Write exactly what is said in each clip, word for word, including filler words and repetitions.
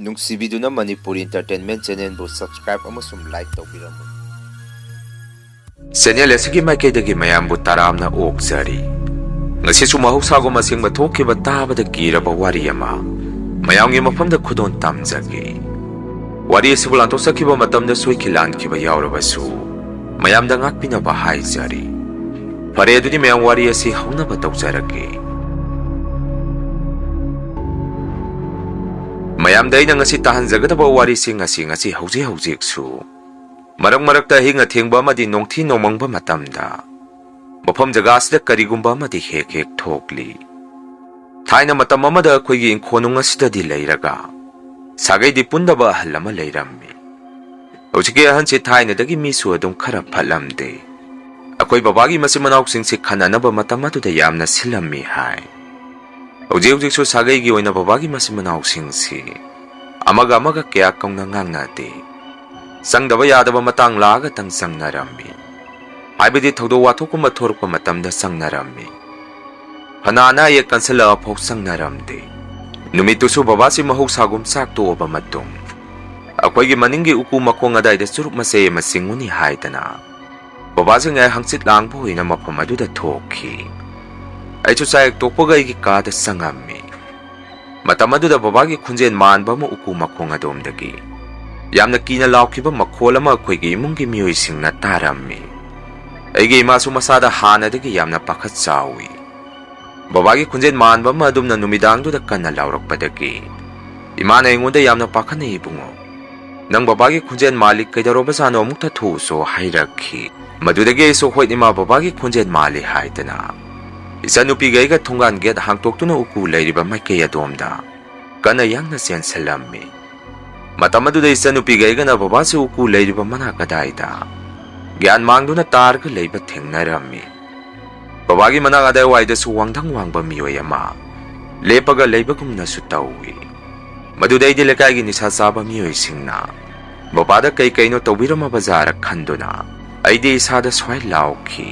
ꯅꯨꯡꯁꯤꯕꯤꯗꯨꯅ Manipur Entertainment Channelꯕꯨ subscribe ꯑꯃꯁꯨꯡ like ꯇꯧꯕꯤꯔꯝꯃꯨ꯫ Channel ꯑꯁꯤꯒꯤ ꯃꯥꯏꯀꯩꯗꯒꯤ ꯃꯌꯥꯝꯕꯨ ꯇꯔꯥꯝꯅ ꯑꯣꯛꯆꯔꯤ꯫ ꯉꯁꯤꯁꯨ ꯃꯍꯧꯁꯥꯒꯨꯝ ꯑꯁꯦꯡꯕ ꯊꯣꯛꯈꯤꯕ ꯇꯥꯕꯗ ꯀꯤꯔꯕ ꯋꯥꯔꯤ ꯑꯃ ꯃꯌꯥꯝꯒꯤ ꯃꯐꯝꯗ ꯈꯨꯗꯣꯜ ꯇꯝꯖꯒꯦ꯫ ꯋꯥꯔꯤ ꯑꯁꯤꯕꯨ ꯂꯥꯟꯊꯣꯛꯆꯈꯤꯕ ꯃꯇꯝꯗ ꯁꯣꯏꯈꯤ ꯂꯥꯟꯈꯤꯕ ꯌꯥꯎꯔꯕꯁꯨ, ꯃꯌꯥꯝꯗ ꯉꯥꯛꯄꯤꯅꯕ ꯍꯥꯏꯖꯔꯤ꯫ ꯐꯔꯦ, ꯑꯗꯨꯗꯤ ꯃꯌꯥꯝ ꯋꯥꯔꯤ ꯑꯁꯤ ꯍꯧꯅꯕ ꯇꯧꯖꯔꯒꯦ꯫ ꯃꯌꯥꯝꯗ ꯑꯩꯅ ꯉꯁꯤ ꯇꯥꯍꯟꯖꯒꯗꯕ ꯋꯥꯔꯤꯁꯤ ꯉꯁꯤ, ꯉꯁꯤ ꯍꯧꯖꯤꯛ ꯍꯧꯖꯤꯛꯁꯨ ꯃꯔꯛ ꯃꯔꯛꯇ ꯑꯍꯤꯡ ꯑꯊꯦꯡꯕ ꯑꯃꯗꯤ ꯅꯣꯡꯊꯤ ꯅꯣꯡꯃꯪꯕ ꯃꯇꯝꯗ ꯃꯐꯝ ꯖꯒꯥ ꯑꯁꯤꯗ ꯀꯔꯤꯒꯨꯝꯕ ꯑꯃꯗꯤ ꯍꯦꯛ ꯍꯦꯛ ꯊꯣꯛꯂꯤ꯫ ꯊꯥꯏꯅ ꯃꯇꯝ ꯑꯃꯗ ꯑꯩꯈꯣꯏꯒꯤ ꯏꯪꯈꯣꯜꯅꯨꯡ ꯑꯁꯤꯗꯗꯤ ꯂꯩꯔꯒ ꯁꯥꯒꯩꯗꯤ ꯄꯨꯟꯗꯕ ꯑꯍꯜ ꯑꯃ ꯂꯩꯔꯝꯃꯤ꯫ ꯍꯧꯖꯤꯛꯀꯤ ꯑꯍꯟꯁꯤ ꯊꯥꯏꯅꯗꯒꯤ ꯃꯤꯁꯨ ꯑꯗꯨꯝ ꯈꯔ ꯐꯠꯂꯝꯗꯦ꯫ ꯑꯩꯈꯣꯏ ꯕꯕꯥꯒꯤ ꯃꯆꯤꯟ ꯃꯅꯥꯎꯁꯤꯡꯁꯤ ꯈꯟꯅꯅꯕ ꯃꯇꯝ ꯑꯗꯨꯗ ꯌꯥꯝꯅ ꯁꯤꯜꯂꯝꯃꯤ ꯍꯥꯏ꯫ ꯍꯧꯖꯤꯛ ꯍꯧꯖꯤꯛꯁꯨ ꯁꯥꯒꯩꯒꯤ ꯑꯣꯏꯅ ꯕꯕꯥꯒꯤ ꯃꯆꯤꯟ ꯃꯅꯥꯎꯁꯤꯡꯁꯤ ꯑꯃꯒ ꯑꯃꯒ ꯀꯌꯥ ꯀꯧꯅ ꯉꯥꯡꯅꯗꯦ꯫ ꯆꯪꯗꯕ ꯌꯥꯗꯕ ꯃꯇꯥꯡ ꯂꯥꯛꯑꯒꯇꯪ ꯆꯪꯅꯔꯝꯃꯤ꯫ ꯍꯥꯏꯕꯗꯤ ꯊꯧꯗꯣꯛ ꯋꯥꯊꯣꯛꯀꯨꯝꯕ ꯊꯣꯔꯛꯄ ꯃꯇꯝꯗ ꯆꯪꯅꯔꯝꯃꯤ꯫ ꯐꯅ ꯑꯅꯥ ꯑꯌꯦꯛ ꯀꯟꯁꯤꯜꯂꯛꯑ ꯐꯥꯎ ꯆꯪꯅꯔꯝꯗꯦ꯫ ꯅꯨꯃꯤꯠꯇꯨꯁꯨ ꯕꯕꯥꯁꯤ ꯃꯍꯧꯁꯥꯒꯨꯝ ꯆꯥꯛ ꯇꯣꯛꯑꯕ ꯃꯇꯨꯡ ꯑꯩꯈꯣꯏꯒꯤ ꯃꯅꯤꯡꯒꯤ ꯎꯀꯨ ꯃꯈꯣꯡ ꯑꯗꯥꯏꯗ ꯆꯨꯔꯨꯞ ꯃꯆꯩ ꯑꯃ ꯆꯤꯡꯉꯨꯅꯤ ꯍꯥꯏꯗꯅ ꯕꯕꯥꯁꯤ ꯉꯥꯏꯍꯥꯛ ꯍꯪꯆꯤꯠ ꯂꯥꯡꯕ ꯑꯣꯏꯅ ꯃꯐꯝ ꯑꯗꯨꯗ ꯊꯣꯛꯈꯤ꯫ ꯑꯩꯁꯨ ꯆꯥꯛ ꯍꯦꯛ ꯇꯣꯛꯄꯒ ꯑꯩꯒꯤ ꯀꯥꯗ ꯆꯪꯉꯝꯃꯤ꯫ ꯃꯇꯝ ꯑꯗꯨꯗ ꯕꯕꯥꯒꯤ ꯈꯣꯟꯖꯦꯜ ꯃꯥꯟꯕ ꯑꯃ ꯎꯀꯨ ꯃꯈꯣꯡ ꯑꯗꯣꯝꯗꯒꯤ ꯌꯥꯝꯅ ꯀꯤꯅ ꯂꯥꯎꯈꯤꯕ ꯃꯈꯣꯜ ꯑꯃ ꯑꯩꯈꯣꯏꯒꯤ ꯏꯃꯨꯡꯒꯤ ꯃꯤꯑꯣꯏꯁꯤꯡꯅ ꯇꯥꯔꯝꯃꯤ꯫ ꯑꯩꯒꯤ ꯏꯃꯥꯁꯨ ꯃꯁꯥꯗ ꯍꯥꯟꯅꯗꯒꯤ ꯌꯥꯝꯅ ꯄꯥꯈꯠ ꯆꯥꯎꯏ꯫ ꯕꯕꯥꯒꯤ ꯈꯣꯟꯖꯦꯜ ꯃꯥꯟꯕ ꯑꯃ ꯑꯗꯨꯝꯅ ꯅꯨꯃꯤꯗꯥꯡꯗꯨꯗ ꯀꯟꯅ ꯂꯥꯎꯔꯛꯄꯗꯒꯤ ꯏꯃꯥꯅ ꯑꯩꯉꯣꯟꯗ ꯌꯥꯝꯅ ꯄꯥꯈꯠꯅ, "ꯏꯕꯨꯡꯉꯣ, ꯅꯪ ꯕꯕꯥꯒꯤ ꯈꯣꯟꯖꯦꯜ ꯃꯥꯜꯂꯤ, ꯀꯩꯗꯧꯔꯕꯖꯥꯠꯅꯣ, ꯑꯃꯨꯛꯇ ꯊꯣꯛꯎꯆꯣ" ꯍꯥꯏꯔꯛꯈꯤ꯫ ꯃꯗꯨꯗꯒꯤ ꯑꯩꯁꯨ, "ꯍꯣꯏ ꯏꯃꯥ, ꯕꯕꯥꯒꯤ ꯈꯣꯟꯖꯦꯜ ꯃꯥꯜꯂꯤ" ꯍꯥꯏꯗꯅ ꯏꯆꯟꯅꯨꯄꯤꯒ ꯑꯩꯒ ꯊꯣꯡꯒꯥꯟ ꯒꯦꯠ ꯍꯥꯡꯇꯣꯛꯇꯨꯅ ꯎꯀꯨ ꯂꯩꯔꯤꯕ ꯃꯥꯏꯀꯩ ꯑꯗꯣꯝꯗ ꯀꯟꯅ ꯌꯥꯡꯅ ꯆꯦꯟꯁꯤꯜꯂꯝꯃꯤ꯫ ꯃꯇꯝ ꯑꯗꯨꯗ ꯏꯆꯟꯅꯨꯄꯤꯒ ꯑꯩꯒꯅ ꯕꯕꯥꯁꯤ ꯎꯀꯨ ꯂꯩꯔꯤꯕ ꯃꯅꯥꯛ ꯑꯗꯥꯏꯗ ꯒ꯭ꯌꯥꯟ ꯃꯥꯡꯗꯨꯅ ꯇꯥꯔꯒ ꯂꯩꯕ ꯊꯦꯡꯅꯔꯝꯃꯤ꯫ ꯕꯕꯥꯒꯤ ꯃꯅꯥꯛ ꯑꯗꯥꯏꯋꯥꯏꯗꯁꯨ ꯋꯥꯡꯗꯪ ꯋꯥꯡꯕ ꯃꯤꯑꯣꯏ ꯑꯃ ꯂꯦꯞꯄꯒ ꯂꯩꯕꯒꯨꯝꯅꯁꯨ ꯇꯧꯏ꯫ ꯃꯗꯨꯗꯩꯗꯤ ꯂꯩꯀꯥꯏꯒꯤ ꯅꯤꯁꯥ ꯆꯥꯕ ꯃꯤꯑꯣꯏꯁꯤꯡꯅ ꯕꯕꯥꯗ ꯀꯩ ꯀꯩꯅꯣ ꯇꯧꯕꯤꯔꯝꯃꯕꯖꯥꯔ ꯈꯟꯗꯨꯅ ꯑꯩꯗꯤ ꯏꯁꯥꯗ ꯁ꯭ꯋꯥꯏ ꯂꯥꯎꯈꯤ꯫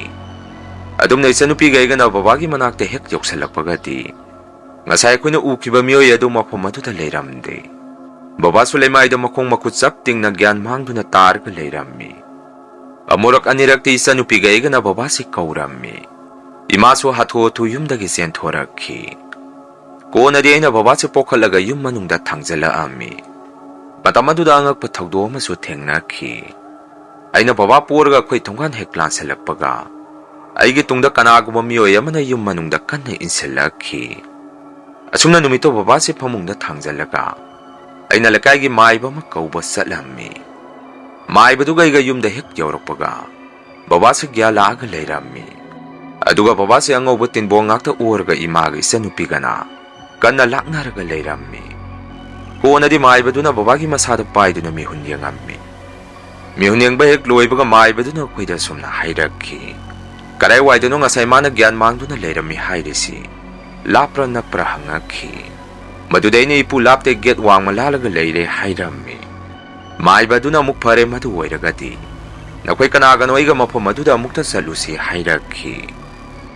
ꯑꯗꯨꯝꯅ ꯏꯆꯟꯅꯨꯄꯤꯒ ꯑꯩꯒꯅ ꯕꯕꯥꯒꯤ ꯃꯅꯥꯛꯇ ꯍꯦꯛ ꯌꯧꯁꯤꯜꯂꯛꯄꯒꯗꯤ ꯉꯁꯥꯏ ꯑꯩꯈꯣꯏꯅ ꯎꯈꯤꯕ ꯃꯤꯑꯣꯏ ꯑꯗꯨ ꯃꯐꯝ ꯑꯗꯨꯗ ꯂꯩꯔꯝꯗꯦ꯫ ꯕꯕꯥꯁꯨ ꯂꯩꯃꯥꯏꯗ ꯃꯈꯣꯡ ꯃꯈꯨꯠ ꯆꯞ ꯇꯤꯡꯅ ꯒ꯭ꯌꯥꯟ ꯃꯥꯡꯗꯨꯅ ꯇꯥꯔꯒ ꯂꯩꯔꯝꯃꯤ꯫ ꯑꯃꯨꯔꯛ ꯑꯅꯤꯔꯛꯇꯤ ꯏꯆꯟꯅꯨꯄꯤꯒ ꯑꯩꯒꯅ ꯕꯕꯥꯁꯤ ꯀꯧꯔꯝꯃꯤ꯫ ꯏꯃꯥꯁꯨ ꯍꯥꯊꯨ ꯍꯥꯊꯨ ꯌꯨꯝꯗꯒꯤ ꯆꯦꯟꯊꯣꯔꯛꯈꯤ꯫ ꯀꯣꯟꯅꯗꯤ ꯑꯩꯅ ꯕꯕꯥꯁꯤ ꯄꯣꯛꯈꯠꯂꯒ ꯌꯨꯝ ꯃꯅꯨꯡꯗ ꯊꯥꯡꯖꯜꯂꯛꯑꯝꯃꯤ꯫ ꯃꯇꯝ ꯑꯗꯨꯗ ꯑꯉꯛꯄ ꯊꯧꯗꯣꯛ ꯑꯃꯁꯨ ꯊꯦꯡꯅꯈꯤ꯫ ꯑꯩꯅ ꯕꯕꯥ ꯄꯣꯔꯒ ꯑꯩꯈꯣꯏ ꯊꯣꯡꯒꯥꯟ ꯍꯦꯛ ꯂꯥꯟꯁꯤꯜꯂꯛꯄꯒ, ꯑꯩꯒꯤ ꯇꯨꯡꯗ ꯀꯅꯥꯒꯨꯝꯕ ꯃꯤꯑꯣꯏ ꯑꯃꯅ ꯌꯨꯝ ꯃꯅꯨꯡꯗ ꯀꯟꯅ ꯏꯟꯁꯤꯜꯂꯛꯈꯤ꯫ ꯑꯁꯨꯝꯅ ꯅꯨꯃꯤꯠꯇꯨ ꯕꯕꯥꯁꯤ ꯐꯃꯨꯡꯗ ꯊꯥꯡꯖꯜꯂꯒ ꯑꯩꯅ ꯂꯩꯀꯥꯏꯒꯤ ꯃꯥꯏꯕ ꯑꯃ ꯀꯧꯕ ꯆꯠꯂꯝꯃꯤ꯫ ꯃꯥꯏꯕꯗꯨꯒ ꯑꯩꯒ ꯌꯨꯝꯗ ꯍꯦꯛ ꯌꯧꯔꯛꯄꯒ, ꯕꯕꯥꯁꯤ ꯒ꯭ꯌꯥꯟ ꯂꯥꯛꯑꯒ ꯂꯩꯔꯝꯃꯤ꯫ ꯑꯗꯨꯒ ꯕꯕꯥꯁꯤ ꯑꯉꯧꯕ ꯇꯤꯟꯕꯣꯡ ꯉꯥꯛꯇ ꯑꯣꯔꯒ ꯏꯃꯥꯒ ꯏꯆꯟꯅꯨꯄꯤꯒꯅ ꯀꯟꯅ ꯂꯥꯛꯅꯔꯒ ꯂꯩꯔꯝꯃꯤ꯫ ꯀꯣꯟꯅꯗꯤ ꯃꯥꯏꯕꯗꯨꯅ ꯕꯕꯥꯒꯤ ꯃꯁꯥꯗ ꯄꯥꯏꯗꯨꯅ ꯃꯤꯍꯨꯟ ꯌꯦꯡꯉꯝꯃꯤ꯫ ꯃꯤꯍꯨꯟ ꯌꯦꯡꯕ ꯍꯦꯛ ꯂꯣꯏꯕꯒ ꯃꯥꯏꯕꯗꯨꯅ ꯑꯩꯈꯣꯏꯗ ꯑꯁꯨꯝꯅ ꯍꯥꯏꯔꯛꯈꯤ, "ꯀꯗꯥꯏꯋꯥꯏꯗꯅꯣ ꯉꯁꯥꯏ ꯃꯥꯅ ꯒ꯭ꯌꯥꯟ ꯃꯥꯡꯗꯨꯅ ꯂꯩꯔꯝꯃꯤ ꯍꯥꯏꯔꯤꯁꯤ? ꯂꯥꯞꯄ꯭ꯔꯥ ꯅꯛꯄ꯭ꯔꯥ?" ꯍꯪꯉꯛꯈꯤ꯫ ꯃꯗꯨꯗ ꯑꯩꯅ, "ꯏꯄꯨ, ꯂꯥꯞꯇꯦ, ꯒꯦꯠ ꯋꯥꯡꯃ ꯂꯥꯜꯂꯒ ꯂꯩꯔꯦ" ꯍꯥꯏꯔꯝꯃꯤ꯫ ꯃꯥꯏꯕ ꯑꯗꯨꯅ ꯑꯃꯨꯛ, "ꯐꯔꯦ, ꯃꯗꯨ ꯑꯣꯏꯔꯒꯗꯤ ꯅꯈꯣꯏ ꯀꯅꯥꯒꯅꯣ ꯑꯩꯒ ꯃꯐꯝ ꯑꯗꯨꯗ ꯑꯃꯨꯛꯇ ꯆꯠꯂꯨꯁꯤ" ꯍꯥꯏꯔꯛꯈꯤ꯫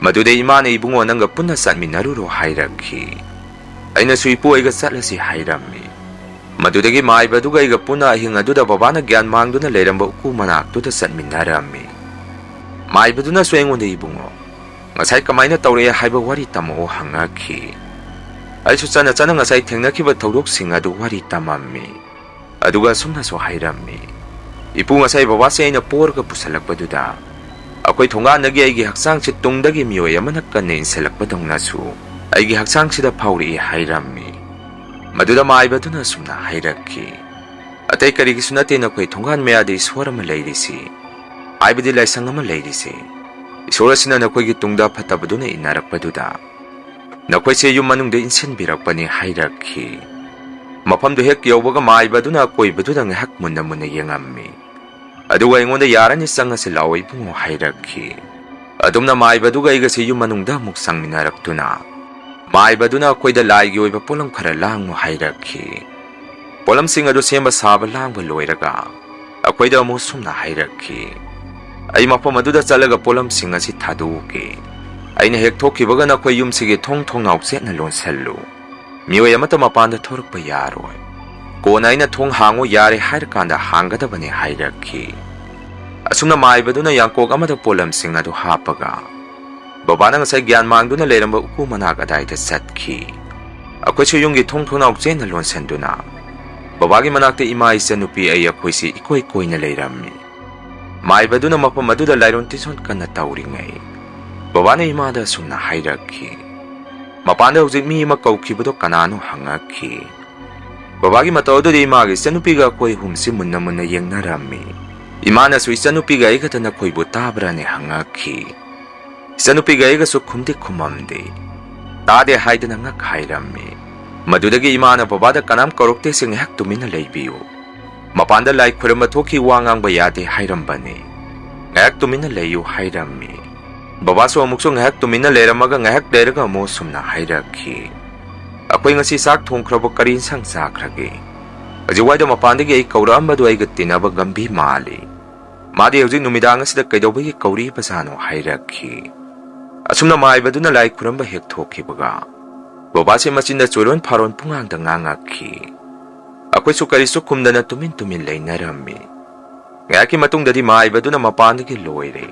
ꯃꯗꯨꯗ ꯏꯃꯥꯅ, "ꯏꯕꯨꯡꯉꯣ, ꯅꯪꯒ ꯄꯨꯟꯅ ꯆꯠꯃꯤꯟꯅꯔꯨꯔꯣ" ꯍꯥꯏꯔꯛꯈꯤ꯫ ꯑꯩꯅꯁꯨ, "ꯏꯄꯨ, ꯑꯩꯒ ꯆꯠꯂꯁꯤ" ꯍꯥꯏꯔꯝꯃꯤ꯫ ꯃꯗꯨꯗꯒꯤ ꯃꯥꯏꯕ ꯑꯗꯨꯒ ꯑꯩꯒ ꯄꯨꯟꯅ ꯑꯍꯤꯡ ꯑꯗꯨꯗ ꯕꯕꯥꯅ ꯒ꯭ꯌꯥꯟ ꯃꯥꯡꯗꯨꯅ ꯂꯩꯔꯝꯕ ꯎꯀꯨ ꯃꯅꯥꯛꯇꯨꯗ ꯆꯠꯃꯤꯟꯅꯔꯝꯃꯤ꯫ ꯃꯥꯏꯕꯗꯨꯅꯁꯨ ꯑꯩꯉꯣꯟꯗ, "ꯏꯕꯨꯡꯉꯣ, ꯉꯁꯥꯏ ꯀꯃꯥꯏꯅ ꯇꯧꯔꯛꯑꯦ ꯍꯥꯏꯕ ꯋꯥꯔꯤ ꯇꯝꯃꯛꯑꯣ" ꯍꯪꯉꯛꯈꯤ꯫ ꯑꯩꯁꯨ ꯆꯠꯅ ꯆꯠꯅ ꯉꯁꯥꯏ ꯊꯦꯡꯅꯈꯤꯕ ꯊꯧꯗꯣꯛꯁꯤꯡ ꯑꯗꯨ ꯋꯥꯔꯤ ꯇꯝꯃꯝꯃꯤ꯫ ꯑꯗꯨꯒ ꯑꯁꯨꯝꯅꯁꯨ ꯍꯥꯏꯔꯝꯃꯤ, "ꯏꯄꯨ, ꯉꯁꯥꯏ ꯕꯕꯥꯁꯦ ꯑꯩꯅ ꯄꯣꯔꯒ ꯄꯨꯁꯜꯂꯛꯄꯗꯨꯗ ꯑꯩꯈꯣꯏ ꯊꯣꯡꯒꯥꯟꯗꯒꯤ ꯑꯩꯒꯤ ꯍꯛꯆꯥꯡꯁꯦ ꯇꯨꯡꯗꯒꯤ ꯃꯤꯑꯣꯏ ꯑꯃꯅ ꯀꯟꯅ ꯏꯟꯁꯤꯜꯂꯛꯄꯗꯧꯅꯁꯨ ꯑꯩꯒꯤ ꯍꯛꯆꯥꯡꯁꯤꯗ ꯐꯥꯎꯔꯛꯏ" ꯍꯥꯏꯔꯝꯃꯤ꯫ ꯃꯗꯨꯗ ꯃꯥꯏꯕꯗꯨꯅ ꯑꯁꯨꯝꯅ ꯍꯥꯏꯔꯛꯈꯤ, "ꯑꯇꯩ ꯀꯔꯤꯒꯤꯁꯨ ꯅꯠꯇꯦ, ꯅꯈꯣꯏ ꯊꯣꯡꯒꯥꯟ ꯃꯌꯥꯗ ꯏꯁꯣꯔ ꯑꯃ ꯂꯩꯔꯤꯁꯤ, ꯍꯥꯏꯕꯗꯤ ꯂꯥꯏꯁꯪ ꯑꯃ ꯂꯩꯔꯤꯁꯤ꯫ ꯏꯁꯣꯔ ꯑꯁꯤꯅ ꯅꯈꯣꯏꯒꯤ ꯇꯨꯡꯗ ꯐꯠꯇꯕꯗꯨꯅ ꯏꯟꯅꯔꯛꯄꯗꯨꯗ ꯅꯈꯣꯏꯁꯦ ꯌꯨꯝ ꯃꯅꯨꯡꯗ ꯏꯟꯁꯤꯟꯕꯤꯔꯛꯄꯅꯤ" ꯍꯥꯏꯔꯛꯈꯤ꯫ ꯃꯐꯝꯗꯨ ꯍꯦꯛ ꯌꯧꯕꯒ ꯃꯥꯏꯕ ꯑꯗꯨꯅ ꯑꯀꯣꯏꯕꯗꯨꯗ ꯉꯥꯏꯍꯥꯛ ꯃꯨꯟꯅ ꯃꯨꯟꯅ ꯌꯦꯡꯉꯝꯃꯤ꯫ ꯑꯗꯨꯒ ꯑꯩꯉꯣꯟꯗ, "ꯌꯥꯔꯅꯤ, ꯆꯪꯉꯁꯤ ꯂꯥꯛꯑꯣ ꯏꯕꯨꯡꯉꯣ" ꯍꯥꯏꯔꯛꯈꯤ꯫ ꯑꯗꯨꯝꯅ ꯃꯥꯏꯕꯗꯨꯒ ꯑꯩꯒꯁꯤ ꯌꯨꯝ ꯃꯅꯨꯡꯗ ꯑꯃꯨꯛ ꯆꯪꯃꯤꯟꯅꯔꯛꯇꯨꯅ, ꯃꯥꯏꯕꯗꯨꯅ ꯑꯩꯈꯣꯏꯗ ꯂꯥꯏꯒꯤ ꯑꯣꯏꯕ ꯄꯣꯠꯂꯝ ꯈꯔ ꯂꯥꯡꯉꯨ ꯍꯥꯏꯔꯛꯈꯤ꯫ ꯄꯣꯠꯂꯝꯁꯤꯡ ꯑꯗꯨ ꯁꯦꯝꯕ ꯁꯥꯕ ꯂꯥꯡꯕ ꯂꯣꯏꯔꯒ ꯑꯩꯈꯣꯏꯗ ꯑꯃꯨꯛ ꯁꯨꯝꯅ ꯍꯥꯏꯔꯛꯈꯤ, "ꯑꯩ ꯃꯐꯝ ꯑꯗꯨꯗ ꯆꯠꯂꯒ ꯄꯣꯠꯂꯝꯁꯤꯡ ꯑꯁꯤ ꯊꯥꯗꯣꯛꯎꯒꯦ꯫ ꯑꯩꯅ ꯍꯦꯛ ꯊꯣꯛꯈꯤꯕꯒ ꯅꯈꯣꯏ ꯌꯨꯝꯁꯤꯒꯤ ꯊꯣꯡ ꯊꯣꯡꯅꯥꯎ ꯆꯦꯠꯅ ꯂꯣꯟꯁꯜꯂꯨ꯫ ꯃꯤꯑꯣꯏ ꯑꯃꯠꯇ ꯃꯄꯥꯟꯗ ꯊꯣꯔꯛꯄ ꯌꯥꯔꯣꯏ"꯫ ꯀꯣꯟꯅ ꯑꯩꯅ "ꯊꯣꯡ ꯍꯥꯡꯉꯨ, ꯌꯥꯔꯦ" ꯍꯥꯏꯔꯀꯥꯟꯗ ꯍꯥꯡꯒꯗꯕꯅꯦ ꯍꯥꯏꯔꯛꯈꯤ꯫ ꯑꯁꯨꯝꯅ ꯃꯥꯏꯕꯗꯨꯅ ꯌꯥꯡꯀꯣꯛ ꯑꯃꯗ ꯄꯣꯠꯂꯝꯁꯤꯡ ꯑꯗꯨ ꯍꯥꯞꯄꯒ ꯕꯕꯥꯅ ꯉꯁꯥꯏ ꯒ꯭ꯌꯥꯟ ꯃꯥꯡꯗꯨꯅ ꯂꯩꯔꯝꯕ ꯎꯀꯨ ꯃꯅꯥꯛ ꯑꯗꯥꯏꯗ ꯆꯠꯈꯤ꯫ ꯑꯩꯈꯣꯏꯁꯨ ꯌꯨꯝꯒꯤ ꯊꯣꯡ ꯊꯣꯡꯅꯥꯎ ꯆꯦꯟꯅ ꯂꯣꯟꯁꯤꯟꯗꯨꯅ ꯕꯕꯥꯒꯤ ꯃꯅꯥꯛꯇ ꯏꯃꯥ, ꯏꯆꯟꯅꯨꯄꯤ, ꯑꯩ, ꯑꯩꯈꯣꯏꯁꯤ ꯏꯀꯣꯏ ꯀꯣꯏꯅ ꯂꯩꯔꯝꯃꯤ꯫ ꯃꯥꯏꯕꯗꯨꯅ ꯃꯐꯝ ꯑꯗꯨꯗ ꯂꯥꯏꯔꯣꯟ ꯇꯤꯟꯁꯣꯟ ꯀꯟꯅ ꯇꯧꯔꯤꯉꯩ ꯕꯕꯥꯅ ꯏꯃꯥꯗ ꯑꯁꯨꯝꯅ ꯍꯥꯏꯔꯛꯈꯤ, "ꯃꯄꯥꯟꯗ ꯍꯧꯖꯤꯛ ꯃꯤ ꯑꯃ ꯀꯧꯈꯤꯕꯗꯣ ꯀꯅꯥꯅꯣ?" ꯍꯪꯉꯛꯈꯤ꯫ ꯕꯕꯥꯒꯤ ꯃꯇꯧ ꯑꯗꯨꯗ ꯏꯃꯥꯒ ꯏꯆꯟꯅꯨꯄꯤꯒ ꯑꯩꯈꯣꯏ ꯑꯍꯨꯝꯁꯤ ꯃꯨꯟꯅ ꯃꯨꯟꯅ ꯌꯦꯡꯅꯔꯝꯃꯤ꯫ ꯏꯃꯥꯅꯁꯨ "ꯏꯆꯟꯅꯨꯄꯤꯒ ꯑꯩꯒꯗ ꯅꯈꯣꯏꯕꯨ ꯇꯥꯕ꯭ꯔꯥꯅꯦ?" ꯍꯪꯉꯛꯈꯤ꯫ ꯏꯆꯟꯅꯨꯄꯤꯒ ꯑꯩꯒꯁꯨ ꯈꯨꯝꯗꯤ ꯈꯨꯝꯃꯝꯗꯦ꯫ "ꯇꯥꯗꯦ" ꯍꯥꯏꯗꯅ ꯉꯛ ꯍꯥꯏꯔꯝꯃꯤ꯫ ꯃꯗꯨꯗꯒꯤ ꯏꯃꯥꯅ ꯕꯕꯥꯗ "ꯀꯅꯥꯝ ꯀꯧꯔꯛꯇꯦꯁꯦ, ꯉꯥꯏꯍꯥꯛ ꯇꯨꯃꯤꯟꯅ ꯂꯩꯕꯤꯌꯨ꯫ ꯃꯄꯥꯟꯗ ꯂꯥꯏ ꯈꯨꯔꯨꯝꯕ ꯊꯣꯛꯈꯤ, ꯋꯥ ꯉꯥꯡꯕ ꯌꯥꯗꯦ" ꯍꯥꯏꯔꯝꯕꯅꯤ꯫ "ꯉꯥꯏꯍꯥꯛ ꯇꯨꯃꯤꯟꯅ ꯂꯩꯌꯨ" ꯍꯥꯏꯔꯝꯃꯤ꯫ ꯕꯕꯥꯁꯨ ꯑꯃꯨꯛꯁꯨ ꯉꯥꯏꯍꯥꯛ ꯇꯨꯃꯤꯟꯅ ꯂꯩꯔꯝꯃꯒ ꯉꯥꯏꯍꯥꯛ ꯂꯩꯔꯒ ꯑꯃꯨꯛ ꯁꯨꯝꯅ ꯍꯥꯏꯔꯛꯈꯤ, "ꯑꯩꯈꯣꯏ ꯉꯁꯤ ꯆꯥꯛ ꯊꯣꯡꯈ꯭ꯔꯕꯣ? ꯀꯔꯤ ꯏꯟꯁꯥꯡ ꯆꯥꯈ꯭ꯔꯒꯦ?" ꯍꯧꯖꯤꯛꯋꯥꯏꯗ ꯃꯄꯥꯟꯗꯒꯤ ꯑꯩ ꯀꯧꯔꯛꯑꯝꯕꯗꯨ ꯑꯩꯒ ꯇꯤꯟꯅꯕ ꯒꯝꯚꯤ ꯃꯥꯜꯂꯤ꯫ ꯃꯥꯗꯤ ꯍꯧꯖꯤꯛ ꯅꯨꯃꯤꯗꯥꯡ ꯑꯁꯤꯗ ꯀꯩꯗꯧꯕꯒꯤ ꯀꯧꯔꯤꯕꯖꯥꯠꯅꯣ ꯍꯥꯏꯔꯛꯈꯤ꯫ ꯑꯁꯨꯝꯅ ꯃꯥꯏꯕꯗꯨꯅ ꯂꯥꯏ ꯈꯨꯔꯝꯕ ꯍꯦꯛ ꯊꯣꯛꯈꯤꯕꯒ ꯕꯕꯥꯁꯦ ꯃꯆꯤꯟꯗ ꯆꯣꯏꯔꯣꯟ ꯐꯥꯔꯣꯟ ꯄꯨꯡꯉꯥꯡꯗ ꯉꯥꯡꯉꯛꯈꯤ꯫ ꯑꯩꯈꯣꯏꯁꯨ ꯀꯔꯤꯁꯨ ꯈꯨꯝꯗꯅ ꯇꯨꯃꯤꯟ ꯇꯨꯃꯤꯟ ꯂꯩꯅꯔꯝꯃꯤ꯫ ꯉꯥꯏꯍꯥꯛꯀꯤ ꯃꯇꯨꯡꯗꯗꯤ ꯃꯥꯏꯕꯗꯨꯅ ꯃꯄꯥꯟꯗꯒꯤ "ꯂꯣꯏꯔꯦ,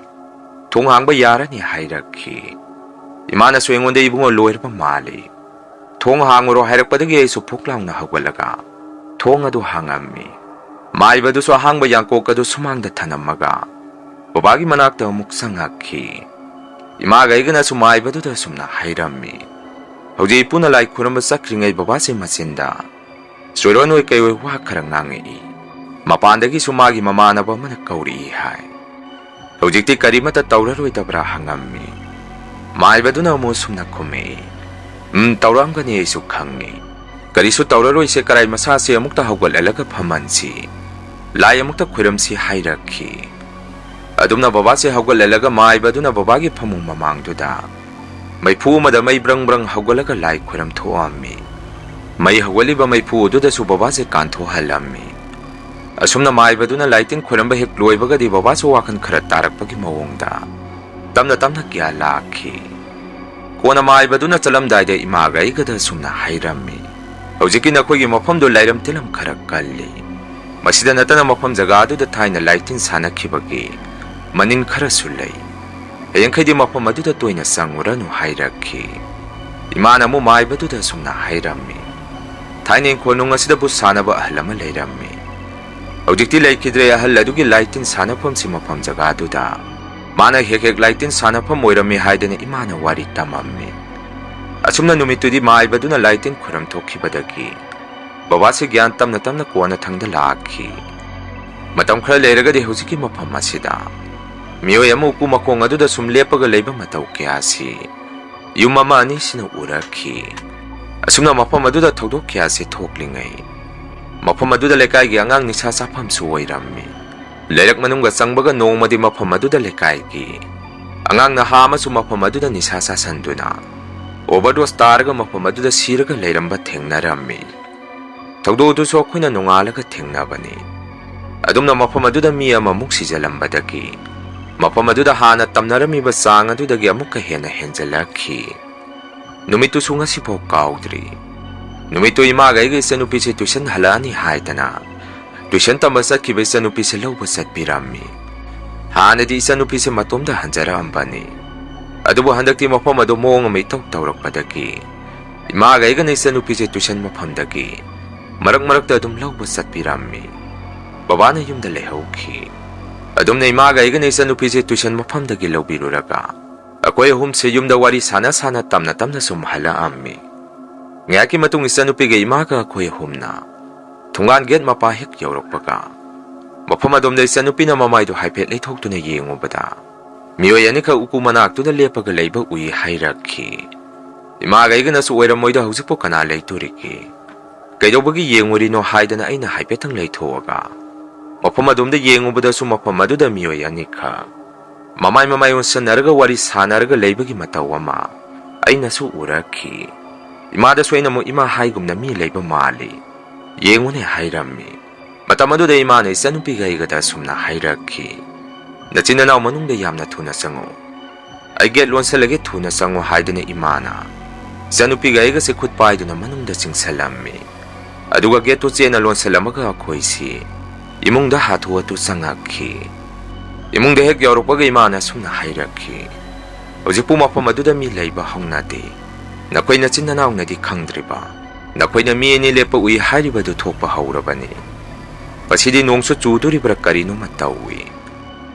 ꯊꯣꯡ ꯍꯥꯡꯕ ꯌꯥꯔꯅꯤ" ꯍꯥꯏꯔꯛꯈꯤ꯫ ꯏꯃꯥꯅꯁꯨ ꯑꯩꯉꯣꯟꯗ "ꯏꯕꯨꯡꯉꯣ, ꯂꯣꯏꯔꯕ ꯃꯥꯜꯂꯤ, ꯊꯣꯡ ꯍꯥꯡꯉꯨꯔꯣ" ꯍꯥꯏꯔꯛꯄꯗꯒꯤ ꯑꯩꯁꯨ ꯐꯨꯛ ꯂꯥꯎꯅ ꯍꯧꯒꯠꯂꯒ ꯊꯣꯡ ꯑꯗꯨ ꯍꯥꯡꯉꯝꯃꯤ꯫ ꯃꯥꯏꯕꯗꯨꯁꯨ ꯑꯍꯥꯡꯕ ꯌꯥꯡꯀꯣꯛ ꯑꯗꯨ ꯁꯨꯃꯥꯡꯗ ꯊꯅꯝꯃꯒ ꯕꯕꯥꯒꯤ ꯃꯅꯥꯛꯇ ꯑꯃꯨꯛ ꯆꯪꯉꯛꯈꯤ꯫ ꯏꯃꯥꯒ ꯑꯩꯒꯅꯁꯨ ꯃꯥꯏꯕꯗꯨꯗ ꯑꯁꯨꯝꯅ ꯍꯥꯏꯔꯝꯃꯤ, "ꯍꯧꯖꯤꯛ ꯏꯄꯨꯅ ꯂꯥꯏ ꯈꯨꯔꯝꯕ ꯆꯠꯈ꯭ꯔꯤꯉꯩ ꯕꯕꯥꯁꯦ ꯃꯆꯤꯟꯗ ꯆꯣꯏꯔꯣꯟ ꯑꯣꯏ ꯀꯩ ꯑꯣꯏ ꯋꯥ ꯈꯔ ꯉꯥꯡꯉꯛꯏ꯫ ꯃꯄꯥꯟꯗꯒꯤꯁꯨ ꯃꯥꯒꯤ ꯃꯃꯥꯟꯅꯕ ꯑꯃꯅ ꯀꯧꯔꯛꯏ ꯍꯥꯏ꯫ ꯍꯧꯖꯤꯛꯇꯤ ꯀꯔꯤꯃꯠꯇ ꯇꯧꯔꯔꯣꯏꯗꯕ꯭ꯔꯥ?" ꯍꯪꯉꯝꯃꯤ꯫ ꯃꯥꯏꯕꯗꯨꯅ ꯑꯃꯨꯛ ꯁꯨꯝꯅ ꯈꯨꯝꯃꯛꯏ, "ꯎꯝ, ꯇꯧꯔꯛꯑꯝꯒꯅꯤ, ꯑꯩꯁꯨ ꯈꯪꯉꯤ꯫ ꯀꯔꯤꯁꯨ ꯇꯧꯔꯔꯣꯏꯁꯦ, ꯀꯔꯥꯏ ꯃꯁꯥꯁꯦ ꯑꯃꯨꯛꯇ ꯍꯧꯒꯠꯍꯜꯂꯒ ꯐꯝꯍꯟꯁꯤ, ꯂꯥꯏ ꯑꯃꯨꯛꯇ ꯈꯨꯔꯝꯁꯤ" ꯍꯥꯏꯔꯛꯈꯤ꯫ ꯑꯗꯨꯝꯅ ꯕꯕꯥꯁꯦ ꯍꯧꯒꯠꯍꯜꯂꯒ ꯃꯥꯏꯕꯗꯨꯅ ꯕꯕꯥꯒꯤ ꯐꯃꯨꯡ ꯃꯃꯥꯡꯗꯨꯗ ꯃꯩꯐꯨ ꯑꯃꯗ ꯃꯩ ꯕ꯭ꯔꯪ ꯕ꯭ꯔꯪ ꯍꯧꯒꯠꯂꯒ ꯂꯥꯏ ꯈꯨꯔꯝ ꯊꯣꯛꯑꯝꯃꯤ꯫ ꯃꯩ ꯍꯧꯒꯠꯂꯤꯕ ꯃꯩꯐꯨ ꯑꯗꯨꯗꯁꯨ ꯕꯕꯥꯁꯦ ꯀꯥꯟꯊꯣꯛꯍꯜꯂꯝꯃꯤ꯫ ꯑꯁꯨꯝꯅ ꯃꯥꯏꯕꯗꯨꯅ ꯂꯥꯏꯇꯤꯟ ꯈꯣꯏꯔꯝꯕ ꯍꯦꯛ ꯂꯣꯏꯕꯒꯗꯤ ꯕꯕꯥꯁꯨ ꯋꯥꯈꯜ ꯈꯔ ꯇꯥꯔꯛꯄꯒꯤ ꯃꯑꯣꯡꯗ ꯇꯞꯅ ꯇꯞꯅ ꯒ꯭ꯌꯥꯟ ꯂꯥꯛꯈꯤ꯫ ꯀꯣꯟꯅ ꯃꯥꯏꯕꯗꯨꯅ ꯆꯠꯂꯝꯗꯥꯏꯗ ꯏꯃꯥꯒ ꯑꯩꯒꯗ ꯑꯁꯨꯝꯅ ꯍꯥꯏꯔꯝꯃꯤ, ꯍꯧꯖꯤꯛꯀꯤ ꯅꯈꯣꯏꯒꯤ ꯃꯐꯝꯗꯨ ꯂꯥꯏꯔꯝ ꯇꯤꯜꯂꯝ ꯈꯔ ꯀꯜꯂꯤ꯫ ꯃꯁꯤꯗ ꯅꯠꯇꯅ ꯃꯐꯝ ꯖꯒꯥ ꯑꯗꯨꯗ ꯊꯥꯏꯅ ꯂꯥꯏꯇꯤꯟ ꯁꯥꯟꯅꯈꯤꯕꯒꯤ ꯃꯅꯤꯟ ꯈꯔꯁꯨ ꯂꯩ꯫ ꯍꯌꯦꯡꯈꯩꯗꯤ ꯃꯐꯝ ꯑꯗꯨꯗ ꯇꯣꯏꯅ ꯆꯪꯉꯨꯔꯅꯨ ꯍꯥꯏꯔꯛꯈꯤ꯫ ꯏꯃꯥꯅ ꯑꯃꯨꯛ ꯃꯥꯏꯕꯗꯨꯗ ꯑꯁꯨꯝꯅ ꯍꯥꯏꯔꯝꯃꯤ, ꯊꯥꯏꯅ ꯏꯪꯈꯣꯜꯅꯨꯡ ꯑꯁꯤꯗꯕꯨ ꯁꯥꯟꯅꯕ ꯑꯍꯜ ꯑꯃ ꯂꯩꯔꯝꯃꯤ꯫ ꯍꯧꯖꯤꯛꯇꯤ ꯂꯩꯈꯤꯗ꯭ꯔꯦ꯫ ꯑꯍꯜ ꯑꯗꯨꯒꯤ ꯂꯥꯏꯇꯤꯟ ꯁꯥꯟꯅꯐꯝꯁꯤ ꯃꯐꯝ ꯖꯒꯥꯗꯨꯗ ꯃꯥꯅ ꯍꯦꯛ ꯍꯦꯛ ꯂꯥꯏꯇꯤꯟ ꯁꯥꯟꯅꯐꯝ ꯑꯣꯏꯔꯝꯃꯤ ꯍꯥꯏꯗꯅ ꯏꯃꯥꯅ ꯋꯥꯔꯤ ꯇꯝꯃꯝꯃꯤ꯫ ꯑꯁꯨꯝꯅ ꯅꯨꯃꯤꯠꯇꯨꯗꯤ ꯃꯥꯏꯕꯗꯨꯅ ꯂꯥꯏꯇꯤꯟ ꯈꯨꯔꯝ ꯊꯣꯛꯈꯤꯕꯗꯒꯤ ꯕꯕꯥꯁꯤ ꯒ꯭ꯌꯥꯟ ꯇꯞꯅ ꯇꯞꯅ ꯀꯣꯟꯅꯊꯪꯗ ꯂꯥꯛꯈꯤ꯫ ꯃꯇꯝ ꯈꯔ ꯂꯩꯔꯒꯗꯤ ꯍꯧꯖꯤꯛꯀꯤ ꯃꯐꯝ ꯑꯁꯤꯗ ꯃꯤꯑꯣꯏ ꯑꯃ ꯎꯀꯨ ꯃꯈꯣꯡ ꯑꯗꯨꯗ ꯁꯨꯝ ꯂꯦꯞꯄꯒ ꯂꯩꯕ ꯃꯇꯧ ꯀꯌꯥꯁꯤ ꯌꯨꯝ ꯑꯃ ꯑꯅꯤꯁꯤꯅ ꯎꯔꯛꯈꯤ꯫ ꯑꯁꯨꯝꯅ ꯃꯐꯝ ꯑꯗꯨꯗ ꯊꯧꯗꯣꯛ ꯀꯌꯥꯁꯤ ꯊꯣꯛꯂꯤꯉꯩ, ꯃꯐꯝ ꯑꯗꯨꯗ ꯂꯩꯀꯥꯏꯒꯤ ꯑꯉꯥꯡ ꯅꯤꯁꯥ ꯆꯥꯐꯝꯁꯨ ꯑꯣꯏꯔꯝꯃꯤ꯫ ꯂꯩꯔꯛ ꯃꯅꯨꯡꯗ ꯆꯪꯕꯒ ꯅꯣꯡꯃꯗꯤ ꯃꯐꯝ ꯑꯗꯨꯗ ꯂꯩꯀꯥꯏꯒꯤ ꯑꯉꯥꯡ ꯅꯍꯥ ꯑꯃꯁꯨ ꯃꯐꯝ ꯑꯗꯨꯗ ꯅꯤꯁꯥ ꯆꯥꯁꯟꯗꯨꯅ ꯑꯣꯚꯔꯗꯣꯁ ꯇꯥꯔꯒ ꯃꯐꯝ ꯑꯗꯨꯗ ꯁꯤꯔꯒ ꯂꯩꯔꯝꯕ ꯊꯦꯡꯅꯔꯝꯃꯤ꯫ ꯊꯧꯗꯣꯛ ꯑꯗꯨꯁꯨ ꯑꯩꯈꯣꯏꯅ ꯅꯣꯡꯉꯥꯜꯂꯒ ꯊꯦꯡꯅꯕꯅꯤ꯫ ꯑꯗꯨꯝꯅ ꯃꯐꯝ ꯑꯗꯨꯗ ꯃꯤ ꯑꯃꯃꯨꯛ ꯁꯤꯖꯜꯂꯝꯕꯗꯒꯤ ꯃꯐꯝ ꯑꯗꯨꯗ ꯍꯥꯟꯅ ꯇꯝꯅꯔꯝꯃꯤꯕ ꯆꯥꯡ ꯑꯗꯨꯗꯒꯤ ꯑꯃꯨꯛꯀ ꯍꯦꯟꯅ ꯍꯦꯟꯖꯜꯂꯛꯈꯤ꯫ ꯅꯨꯃꯤꯠꯇꯨꯁꯨ ꯉꯁꯤꯐꯥꯎ ꯀꯥꯎꯗ꯭ꯔꯤ꯫ ꯅꯨꯃꯤꯠꯇꯨ ꯏꯃꯥꯒ ꯑꯩꯒ ꯏꯆꯟꯅꯨꯄꯤꯁꯦ ꯇ꯭ꯌꯨꯁꯟ ꯍꯜꯂꯛꯑꯅꯤ ꯍꯥꯏꯗꯅ ꯇ꯭ꯌꯨꯁꯟ ꯇꯝꯕ ꯆꯠꯈꯤꯕ ꯏꯆꯟꯅꯨꯄꯤꯁꯦ ꯂꯧꯕ ꯆꯠꯄꯤꯔꯝꯃꯤ꯫ ꯍꯥꯟꯅꯗꯤ ꯏꯆꯟꯅꯨꯄꯤꯁꯦ ꯃꯇꯣꯝꯗ ꯍꯟꯖꯔꯛꯑꯝꯕꯅꯤ꯫ ꯑꯗꯨꯕꯨ ꯍꯟꯗꯛꯇꯤ ꯃꯐꯝ ꯑꯗꯨ ꯃꯑꯣꯡ ꯑꯃ ꯏꯇꯧ ꯇꯧꯔꯛꯄꯗꯒꯤ ꯏꯃꯥꯒ ꯑꯩꯒꯅ ꯏꯆꯟꯅꯨꯄꯤꯁꯦ ꯇ꯭ꯌꯨꯁꯟ ꯃꯐꯝꯗꯒꯤ ꯃꯔꯛ ꯃꯔꯛꯇ ꯑꯗꯨꯝ ꯂꯧꯕ ꯆꯠꯄꯤꯔꯝꯃꯤ꯫ ꯕꯕꯥꯅ ꯌꯨꯝꯗ ꯂꯩꯍꯧꯈꯤ꯫ ꯑꯗꯨꯝꯅ ꯏꯃꯥꯒ ꯑꯩꯒꯅ ꯏꯆꯟꯅꯨꯄꯤꯁꯦ ꯇ꯭ꯌꯨꯁꯟ ꯃꯐꯝꯗꯒꯤ ꯂꯧꯕꯤꯔꯨꯔꯒ ꯑꯩꯈꯣꯏ ꯑꯍꯨꯝꯁꯦ ꯌꯨꯝꯗ ꯋꯥꯔꯤ ꯁꯥꯟꯅ ꯁꯥꯟꯅ ꯇꯝꯅ ꯇꯝꯅ ꯁꯨꯝ ꯍꯜꯂꯛꯑꯝꯃꯤ꯫ ꯉꯥꯏꯍꯥꯛꯀꯤ ꯃꯇꯨꯡ ꯏꯆꯟꯅꯨꯄꯤꯒ ꯏꯃꯥꯒ ꯑꯩꯈꯣꯏ ꯑꯍꯨꯝꯅ ꯊꯣꯡꯒꯥꯟ ꯒꯦꯠ ꯃꯄꯥ ꯍꯦꯛ ꯌꯧꯔꯛꯄꯒ ꯃꯐꯝ ꯑꯗꯣꯝꯗ ꯏꯆꯟꯅꯨꯄꯤꯅ ꯃꯃꯥꯏꯗꯨ ꯍꯥꯏꯐꯦꯠ ꯂꯩꯊꯣꯛꯇꯨꯅ ꯌꯦꯡꯉꯨꯕꯗ ꯃꯤꯑꯣꯏ ꯑꯅꯤꯈꯛ ꯎꯀꯨ ꯃꯅꯥꯛꯇꯨꯗ ꯂꯦꯞꯄꯒ ꯂꯩꯕ ꯎꯏ ꯍꯥꯏꯔꯛꯈꯤ꯫ ꯏꯃꯥꯒ ꯑꯩꯒꯅꯁꯨ ꯑꯣꯏꯔꯝꯃꯣꯏꯗ, ꯍꯧꯖꯤꯛꯄꯨ ꯀꯅꯥ ꯂꯩꯇꯣꯔꯤꯒꯦ? ꯀꯩꯗꯧꯕꯒꯤ ꯌꯦꯡꯉꯨꯔꯤꯅꯣ ꯍꯥꯏꯗꯅ ꯑꯩꯅ ꯍꯥꯏꯐꯦꯠꯇꯪ ꯂꯩꯊꯣꯛꯑꯒ ꯃꯐꯝ ꯑꯗꯣꯝꯗ ꯌꯦꯡꯉꯨꯕꯗꯁꯨ ꯃꯐꯝ ꯑꯗꯨꯗ ꯃꯤꯑꯣꯏ ꯑꯅꯤꯈꯛ ꯃꯃꯥꯏ ꯃꯃꯥꯏ ꯑꯣꯟꯁꯟꯅꯔꯒ ꯋꯥꯔꯤ ꯁꯥꯟꯅꯔꯒ ꯂꯩꯕꯒꯤ ꯃꯇꯧ ꯑꯃ ꯑꯩꯅꯁꯨ ꯎꯔꯛꯈꯤ꯫ ꯏꯃꯥꯗꯁꯨ ꯑꯩꯅ ꯑꯃꯨꯛ, "ꯏꯃꯥ, ꯍꯥꯏꯒꯨꯝꯅ ꯃꯤ ꯂꯩꯕ ꯃꯥꯜꯂꯤ, ꯌꯦꯡꯉꯨꯅꯦ," ꯍꯥꯏꯔꯝꯃꯤ꯫ ꯃꯇꯝ ꯑꯗꯨꯗ ꯏꯃꯥꯅ ꯏꯆꯟꯅꯨꯄꯤꯒ ꯑꯩꯒꯗ ꯑꯁꯨꯝꯅ ꯍꯥꯏꯔꯛꯈꯤ, "ꯅꯆꯤꯟ ꯅꯅꯥꯎ ꯃꯅꯨꯡꯗ ꯌꯥꯝꯅ ꯊꯨꯅ ꯆꯪꯉꯨ꯫ ꯑꯩ ꯒꯦꯠ ꯂꯣꯟꯁꯜꯂꯒꯦ, ꯊꯨꯅ ꯆꯪꯉꯨ," ꯍꯥꯏꯗꯨꯅ ꯏꯃꯥꯅ ꯏꯆꯥꯅꯨꯄꯤꯒ ꯑꯩꯒꯁꯦ ꯈꯨꯠ ꯄꯥꯏꯗꯨꯅ ꯃꯅꯨꯡꯗ ꯆꯤꯡꯁꯜꯂꯝꯃꯤ꯫ ꯑꯗꯨꯒ ꯒꯦꯠꯇꯨ ꯆꯦꯠꯅ ꯂꯣꯟꯁꯤꯜꯂꯝꯃꯒ ꯑꯩꯈꯣꯏꯁꯤ ꯏꯃꯨꯡꯗ ꯍꯥꯊꯨ ꯍꯥꯊꯨ ꯆꯪꯉꯛꯈꯤ꯫ ꯏꯃꯨꯡꯗ ꯍꯦꯛ ꯌꯧꯔꯛꯄꯒ ꯏꯃꯥꯅ ꯑꯁꯨꯝꯅ ꯍꯥꯏꯔꯛꯈꯤ, "ꯍꯧꯖꯤꯛꯄꯨ ꯃꯐꯝ ꯑꯗꯨꯗ ꯃꯤ ꯂꯩꯕ ꯍꯧꯅꯗꯦ꯫ ꯅꯈꯣꯏ ꯅꯆꯤꯟ ꯅꯅꯥꯎꯅꯗꯤ ꯈꯪꯗ꯭ꯔꯤꯕ? ꯅꯈꯣꯏꯅ ꯃꯤ ꯑꯅꯤ ꯂꯦꯞꯄ ꯎꯏ ꯍꯥꯏꯔꯤꯕꯗꯨ ꯊꯣꯛꯄ ꯍꯧꯔꯕꯅꯤ꯫ ꯃꯁꯤꯗꯤ ꯅꯣꯡꯁꯨ ꯆꯨꯗꯣꯔꯤꯕ꯭ꯔꯥ ꯀꯔꯤꯅꯣꯃ ꯇꯧꯏ꯫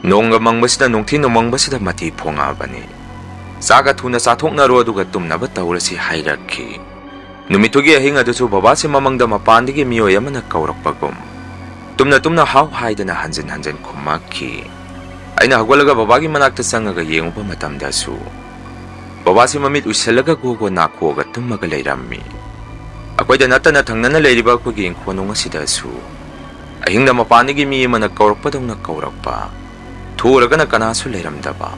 ꯅꯣꯡꯒ ꯃꯪꯕꯁꯤꯗ ꯅꯨꯡꯊꯤꯜꯅ ꯃꯪꯕꯁꯤꯗ ꯃꯊꯤ ꯐꯣꯡꯉꯛꯑꯕꯅꯤ꯫ ꯆꯥꯒ ꯊꯨꯅ ꯆꯥꯊꯣꯛꯅꯔꯣ ꯑꯗꯨꯒ ꯇꯨꯝꯅꯕ ꯇꯧꯔꯁꯤ" ꯍꯥꯏꯔꯛꯈꯤ꯫ ꯅꯨꯃꯤꯠꯇꯨꯒꯤ ꯑꯍꯤꯡ ꯑꯗꯨꯁꯨ ꯕꯕꯥꯁꯤ ꯃꯃꯪꯗ ꯃꯄꯥꯟꯗꯒꯤ ꯃꯤꯑꯣꯏ ꯑꯃꯅ ꯀꯧꯔꯛꯄꯒꯨꯝ ꯇꯨꯝꯅ ꯇꯨꯝꯅ "ꯍꯥꯎ" ꯍꯥꯏꯗꯅ ꯍꯟꯖꯤꯟ ꯍꯟꯖꯤꯟ ꯈꯨꯝꯃꯛꯈꯤ꯫ ꯑꯩꯅ ꯍꯧꯒꯠꯂꯒ ꯕꯕꯥꯒꯤ ꯃꯅꯥꯛꯇ ꯆꯪꯉꯒ ꯌꯦꯡꯉꯨꯕ ꯃꯇꯝꯗꯁꯨ ꯕꯕꯥꯁꯤ ꯃꯃꯤꯠ ꯎꯏꯁꯜꯂꯒ ꯒꯣ ꯒꯣ ꯅꯥꯈꯣꯛꯑꯒ ꯇꯨꯝꯃꯒ ꯂꯩꯔꯝꯃꯤ꯫ ꯑꯩꯈꯣꯏꯗ ꯅꯠꯇꯅ ꯊꯪꯅꯅ ꯂꯩꯔꯤꯕ ꯑꯩꯈꯣꯏꯒꯤ ꯏꯪꯈꯣꯜꯅꯨꯡ ꯑꯁꯤꯗꯁꯨ ꯑꯍꯤꯡꯗ ꯃꯄꯥꯟꯗꯒꯤ ꯃꯤ ꯑꯃꯅ ꯀꯧꯔꯛꯄꯗꯧꯅ ꯀꯧꯔꯛꯄ, ꯊꯣꯛꯎꯔꯒꯅ ꯀꯅꯥꯁꯨ ꯂꯩꯔꯝꯗꯕ,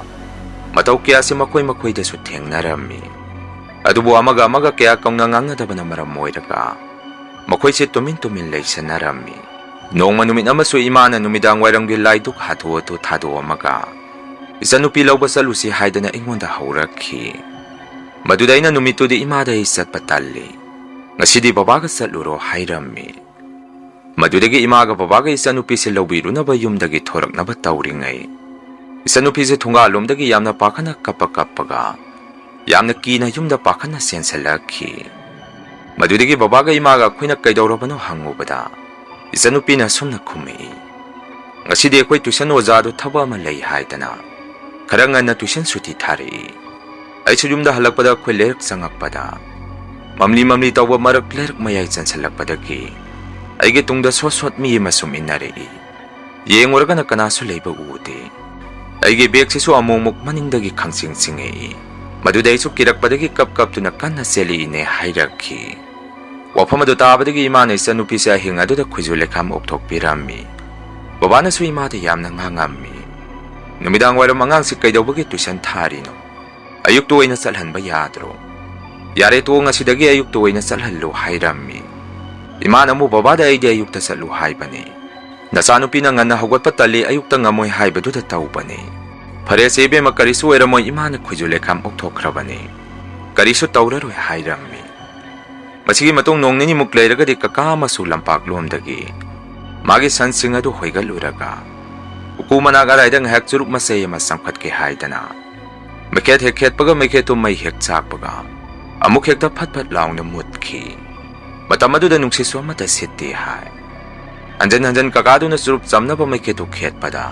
ꯃꯇꯧ ꯀꯌꯥꯁꯤ ꯃꯈꯣꯏ ꯃꯈꯣꯏꯗꯁꯨ ꯊꯦꯡꯅꯔꯝꯃꯤ꯫ ꯑꯗꯨꯕꯨ ꯑꯃꯒ ꯑꯃꯒ ꯀꯌꯥ ꯀꯧꯅ ꯉꯥꯡꯅꯗꯕꯅ ꯃꯔꯝ ꯑꯣꯏꯔꯒ ꯃꯈꯣꯏꯁꯦ ꯇꯨꯃꯤꯟ ꯇꯨꯃꯤꯟ ꯂꯩꯁꯟꯅꯔꯝꯃꯤ꯫ ꯅꯣꯡꯃ ꯅꯨꯃꯤꯠ ꯑꯃꯁꯨ ꯏꯃꯥꯅ ꯅꯨꯃꯤꯗꯥꯡ ꯋꯥꯏꯔꯝꯒꯤ ꯂꯥꯏꯗꯨꯛ ꯍꯥꯊꯨ ꯍꯥꯊꯨ ꯊꯥꯗꯣꯛꯑꯝꯃꯒ "ꯏꯆꯟꯅꯨꯄꯤ ꯂꯧꯕ ꯆꯠꯂꯨꯁꯤ" ꯍꯥꯏꯗꯅ ꯑꯩꯉꯣꯟꯗ ꯍꯧꯔꯛꯈꯤ꯫ ꯃꯗꯨꯗ ꯑꯩꯅ ꯅꯨꯃꯤꯠꯇꯨꯗꯤ ꯏꯃꯥꯗ "ꯑꯩ ꯆꯠꯄ ꯇꯜꯂꯤ, ꯉꯁꯤꯗꯤ ꯕꯕꯥꯒ ꯆꯠꯂꯨꯔꯣ" ꯍꯥꯏꯔꯝꯃꯤ꯫ ꯃꯗꯨꯗꯒꯤ ꯏꯃꯥꯒ ꯕꯕꯥꯒ ꯏꯆꯟꯅꯨꯄꯤꯁꯦ ꯂꯧꯕꯤꯔꯨꯅꯕ ꯌꯨꯝꯗꯒꯤ ꯊꯣꯔꯛꯅꯕ ꯇꯧꯔꯤꯉꯩ, ꯏꯆꯟꯅꯨꯄꯤꯁꯦ ꯊꯣꯡꯒꯥꯜꯂꯣꯝꯗꯒꯤ ꯌꯥꯝꯅ ꯄꯥꯈꯠꯅ ꯀꯞꯄ ꯀꯞꯄꯒ ꯌꯥꯝꯅ ꯀꯤꯅ ꯌꯨꯝꯗ ꯄꯥꯈꯠꯅ ꯆꯦꯟꯁꯤꯜꯂꯛꯈꯤ꯫ ꯃꯗꯨꯗꯒꯤ ꯕꯕꯥꯒ ꯏꯃꯥꯒ ꯑꯩꯈꯣꯏꯅ "ꯀꯩꯗꯧꯔꯕꯅꯣ?" ꯍꯪꯉꯨꯕꯗ, ꯏꯆꯟꯅꯨꯄꯤꯅ ꯑꯁꯨꯝꯅ ꯈꯨꯝꯃꯛꯏ, "ꯉꯁꯤꯗꯤ ꯑꯩꯈꯣꯏ ꯇ꯭ꯌꯨꯁꯟ ꯑꯣꯖꯥꯗꯣ ꯊꯕꯛ ꯑꯃ ꯂꯩ ꯍꯥꯏꯗꯅ ꯈꯔ ꯉꯟꯅ ꯇ꯭ꯌꯨꯁꯟ ꯁꯨꯇꯤ ꯊꯥꯔꯛꯏ꯫ ꯑꯩꯁꯨ ꯌꯨꯝꯗ ꯍꯜꯂꯛꯄꯗ ꯑꯩꯈꯣꯏ ꯂꯩꯔꯛ ꯆꯪꯉꯛꯄꯗ ꯃꯝꯂꯤ ꯃꯝꯂꯤ ꯇꯧꯕ ꯃꯔꯛ ꯂꯩꯔꯛ ꯃꯌꯥꯏ ꯆꯟꯁꯤꯜꯂꯛꯄꯗꯒꯤ ꯑꯩꯒꯤ ꯇꯨꯡꯗ ꯁꯣꯠ ꯁꯣꯠ ꯃꯤ ꯑꯃ ꯁꯨꯝ ꯏꯟꯅꯔꯛꯏ꯫ ꯌꯦꯡꯉꯨꯔꯒꯅ ꯀꯅꯥꯁꯨ ꯂꯩꯕ ꯎꯗꯦ꯫ ꯑꯩꯒꯤ ꯕꯦꯒꯁꯤꯁꯨ ꯑꯃꯨꯛ ꯑꯃꯨꯛ ꯃꯅꯤꯡꯗꯒꯤ ꯈꯪꯆꯤꯡ ꯆꯤꯡꯉꯛꯏ꯫ ꯃꯗꯨꯗ ꯑꯩꯁꯨ ꯀꯤꯔꯛꯄꯗꯒꯤ ꯀꯞ ꯀꯞꯇꯨꯅ ꯀꯟꯅ ꯆꯦꯜꯂꯛꯏꯅꯦ" ꯍꯥꯏꯔꯛꯈꯤ꯫ ꯋꯥꯐꯝ ꯑꯗꯨ ꯇꯥꯕꯗꯒꯤ ꯏꯃꯥꯅ ꯏꯆꯟꯅꯨꯄꯤꯁꯦ ꯑꯍꯤꯡ ꯑꯗꯨꯗ ꯈꯨꯖꯨ ꯂꯩꯈꯥꯝ ꯑꯣꯛꯊꯣꯛꯄꯤꯔꯝꯃꯤ꯫ ꯕꯕꯥꯅꯁꯨ ꯏꯃꯥꯗ ꯌꯥꯝꯅ ꯉꯥꯡꯉꯝꯃꯤ꯫ "ꯅꯨꯃꯤꯗꯥꯡ ꯋꯥꯏꯔꯝ ꯑꯉꯥꯡꯁꯤ ꯀꯩꯗꯧꯕꯒꯤ ꯇ꯭ꯌꯨꯁꯟ ꯊꯥꯔꯤꯅꯣ? ꯑꯌꯨꯛꯇ ꯑꯣꯏꯅ ꯆꯠꯍꯟꯕ ꯌꯥꯗ꯭ꯔꯣ?" "ꯌꯥꯔꯦ ꯇꯣ, ꯉꯁꯤꯗꯒꯤ ꯑꯌꯨꯛꯇ ꯑꯣꯏꯅ ꯆꯠꯍꯜꯂꯨ" ꯍꯥꯏꯔꯝꯃꯤ꯫ ꯏꯃꯥꯅ ꯑꯃꯨꯛ ꯕꯕꯥꯗ "ꯑꯩꯗꯤ ꯑꯌꯨꯛꯇ ꯆꯠꯂꯨ ꯍꯥꯏꯕꯅꯤ꯫ ꯅꯆꯥꯅꯨꯄꯤꯅ ꯉꯟꯅ ꯍꯧꯒꯠꯄ ꯇꯜꯂꯤ, ꯑꯌꯨꯛꯇ ꯉꯝꯃꯣꯏ ꯍꯥꯏꯕꯗꯨꯗ ꯇꯧꯕꯅꯤ꯫ ꯐꯔꯦꯁꯦ ꯏꯕꯦꯝꯃ, ꯀꯔꯤꯁꯨ ꯑꯣꯏꯔꯝꯃꯣꯏ", ꯏꯃꯥꯅ ꯈꯨꯖꯨ ꯂꯩꯈꯥꯝ ꯑꯣꯛꯊꯣꯛꯈ꯭ꯔꯕꯅꯤ꯫ ꯀꯔꯤꯁꯨ ꯇꯧꯔꯔꯣꯏ ꯍꯥꯏꯔꯝꯃꯤ꯫ ꯃꯁꯤꯒꯤ ꯃꯇꯨꯡ ꯅꯣꯡ ꯅꯤꯅꯤꯃꯨꯛ ꯂꯩꯔꯒꯗꯤ ꯀꯀꯥ ꯑꯃꯁꯨ ꯂꯝꯄꯥꯛꯂꯣꯝꯗꯒꯤ ꯃꯥꯒꯤ ꯁꯟꯁꯤꯡ ꯑꯗꯨ ꯍꯣꯏꯒꯠꯂꯨꯔꯒ ꯎꯀꯨ ꯃꯅꯥꯛ ꯑꯗꯥꯏꯗ ꯉꯥꯏꯍꯥꯛ ꯆꯨꯔꯨꯞ ꯃꯆꯩ ꯑꯃ ꯆꯪꯈꯠꯀꯦ ꯍꯥꯏꯗꯅ ꯃꯩꯈꯦꯠ ꯍꯦꯛ ꯈꯦꯠꯄꯒ ꯃꯩꯈꯦꯠꯇꯨ ꯃꯩ ꯍꯦꯛ ꯆꯥꯛꯄꯒ ꯑꯃꯨꯛ ꯍꯦꯛꯇ ꯐꯠ ꯐꯠ ꯂꯥꯎꯅ ꯃꯨꯠꯈꯤ꯫ ꯃꯇꯝ ꯑꯗꯨꯗ ꯅꯨꯡꯁꯤꯠꯁꯨ ꯑꯃꯠꯇ ꯁꯤꯠꯇꯦ ꯍꯥꯏ꯫ ꯍꯟꯖꯟ ꯍꯟꯖꯟ ꯀꯀꯥꯗꯨꯅ ꯆꯨꯔꯨꯞ ꯆꯝꯅꯕ ꯃꯩꯈꯦꯠꯇꯨ ꯈꯦꯠꯄꯗ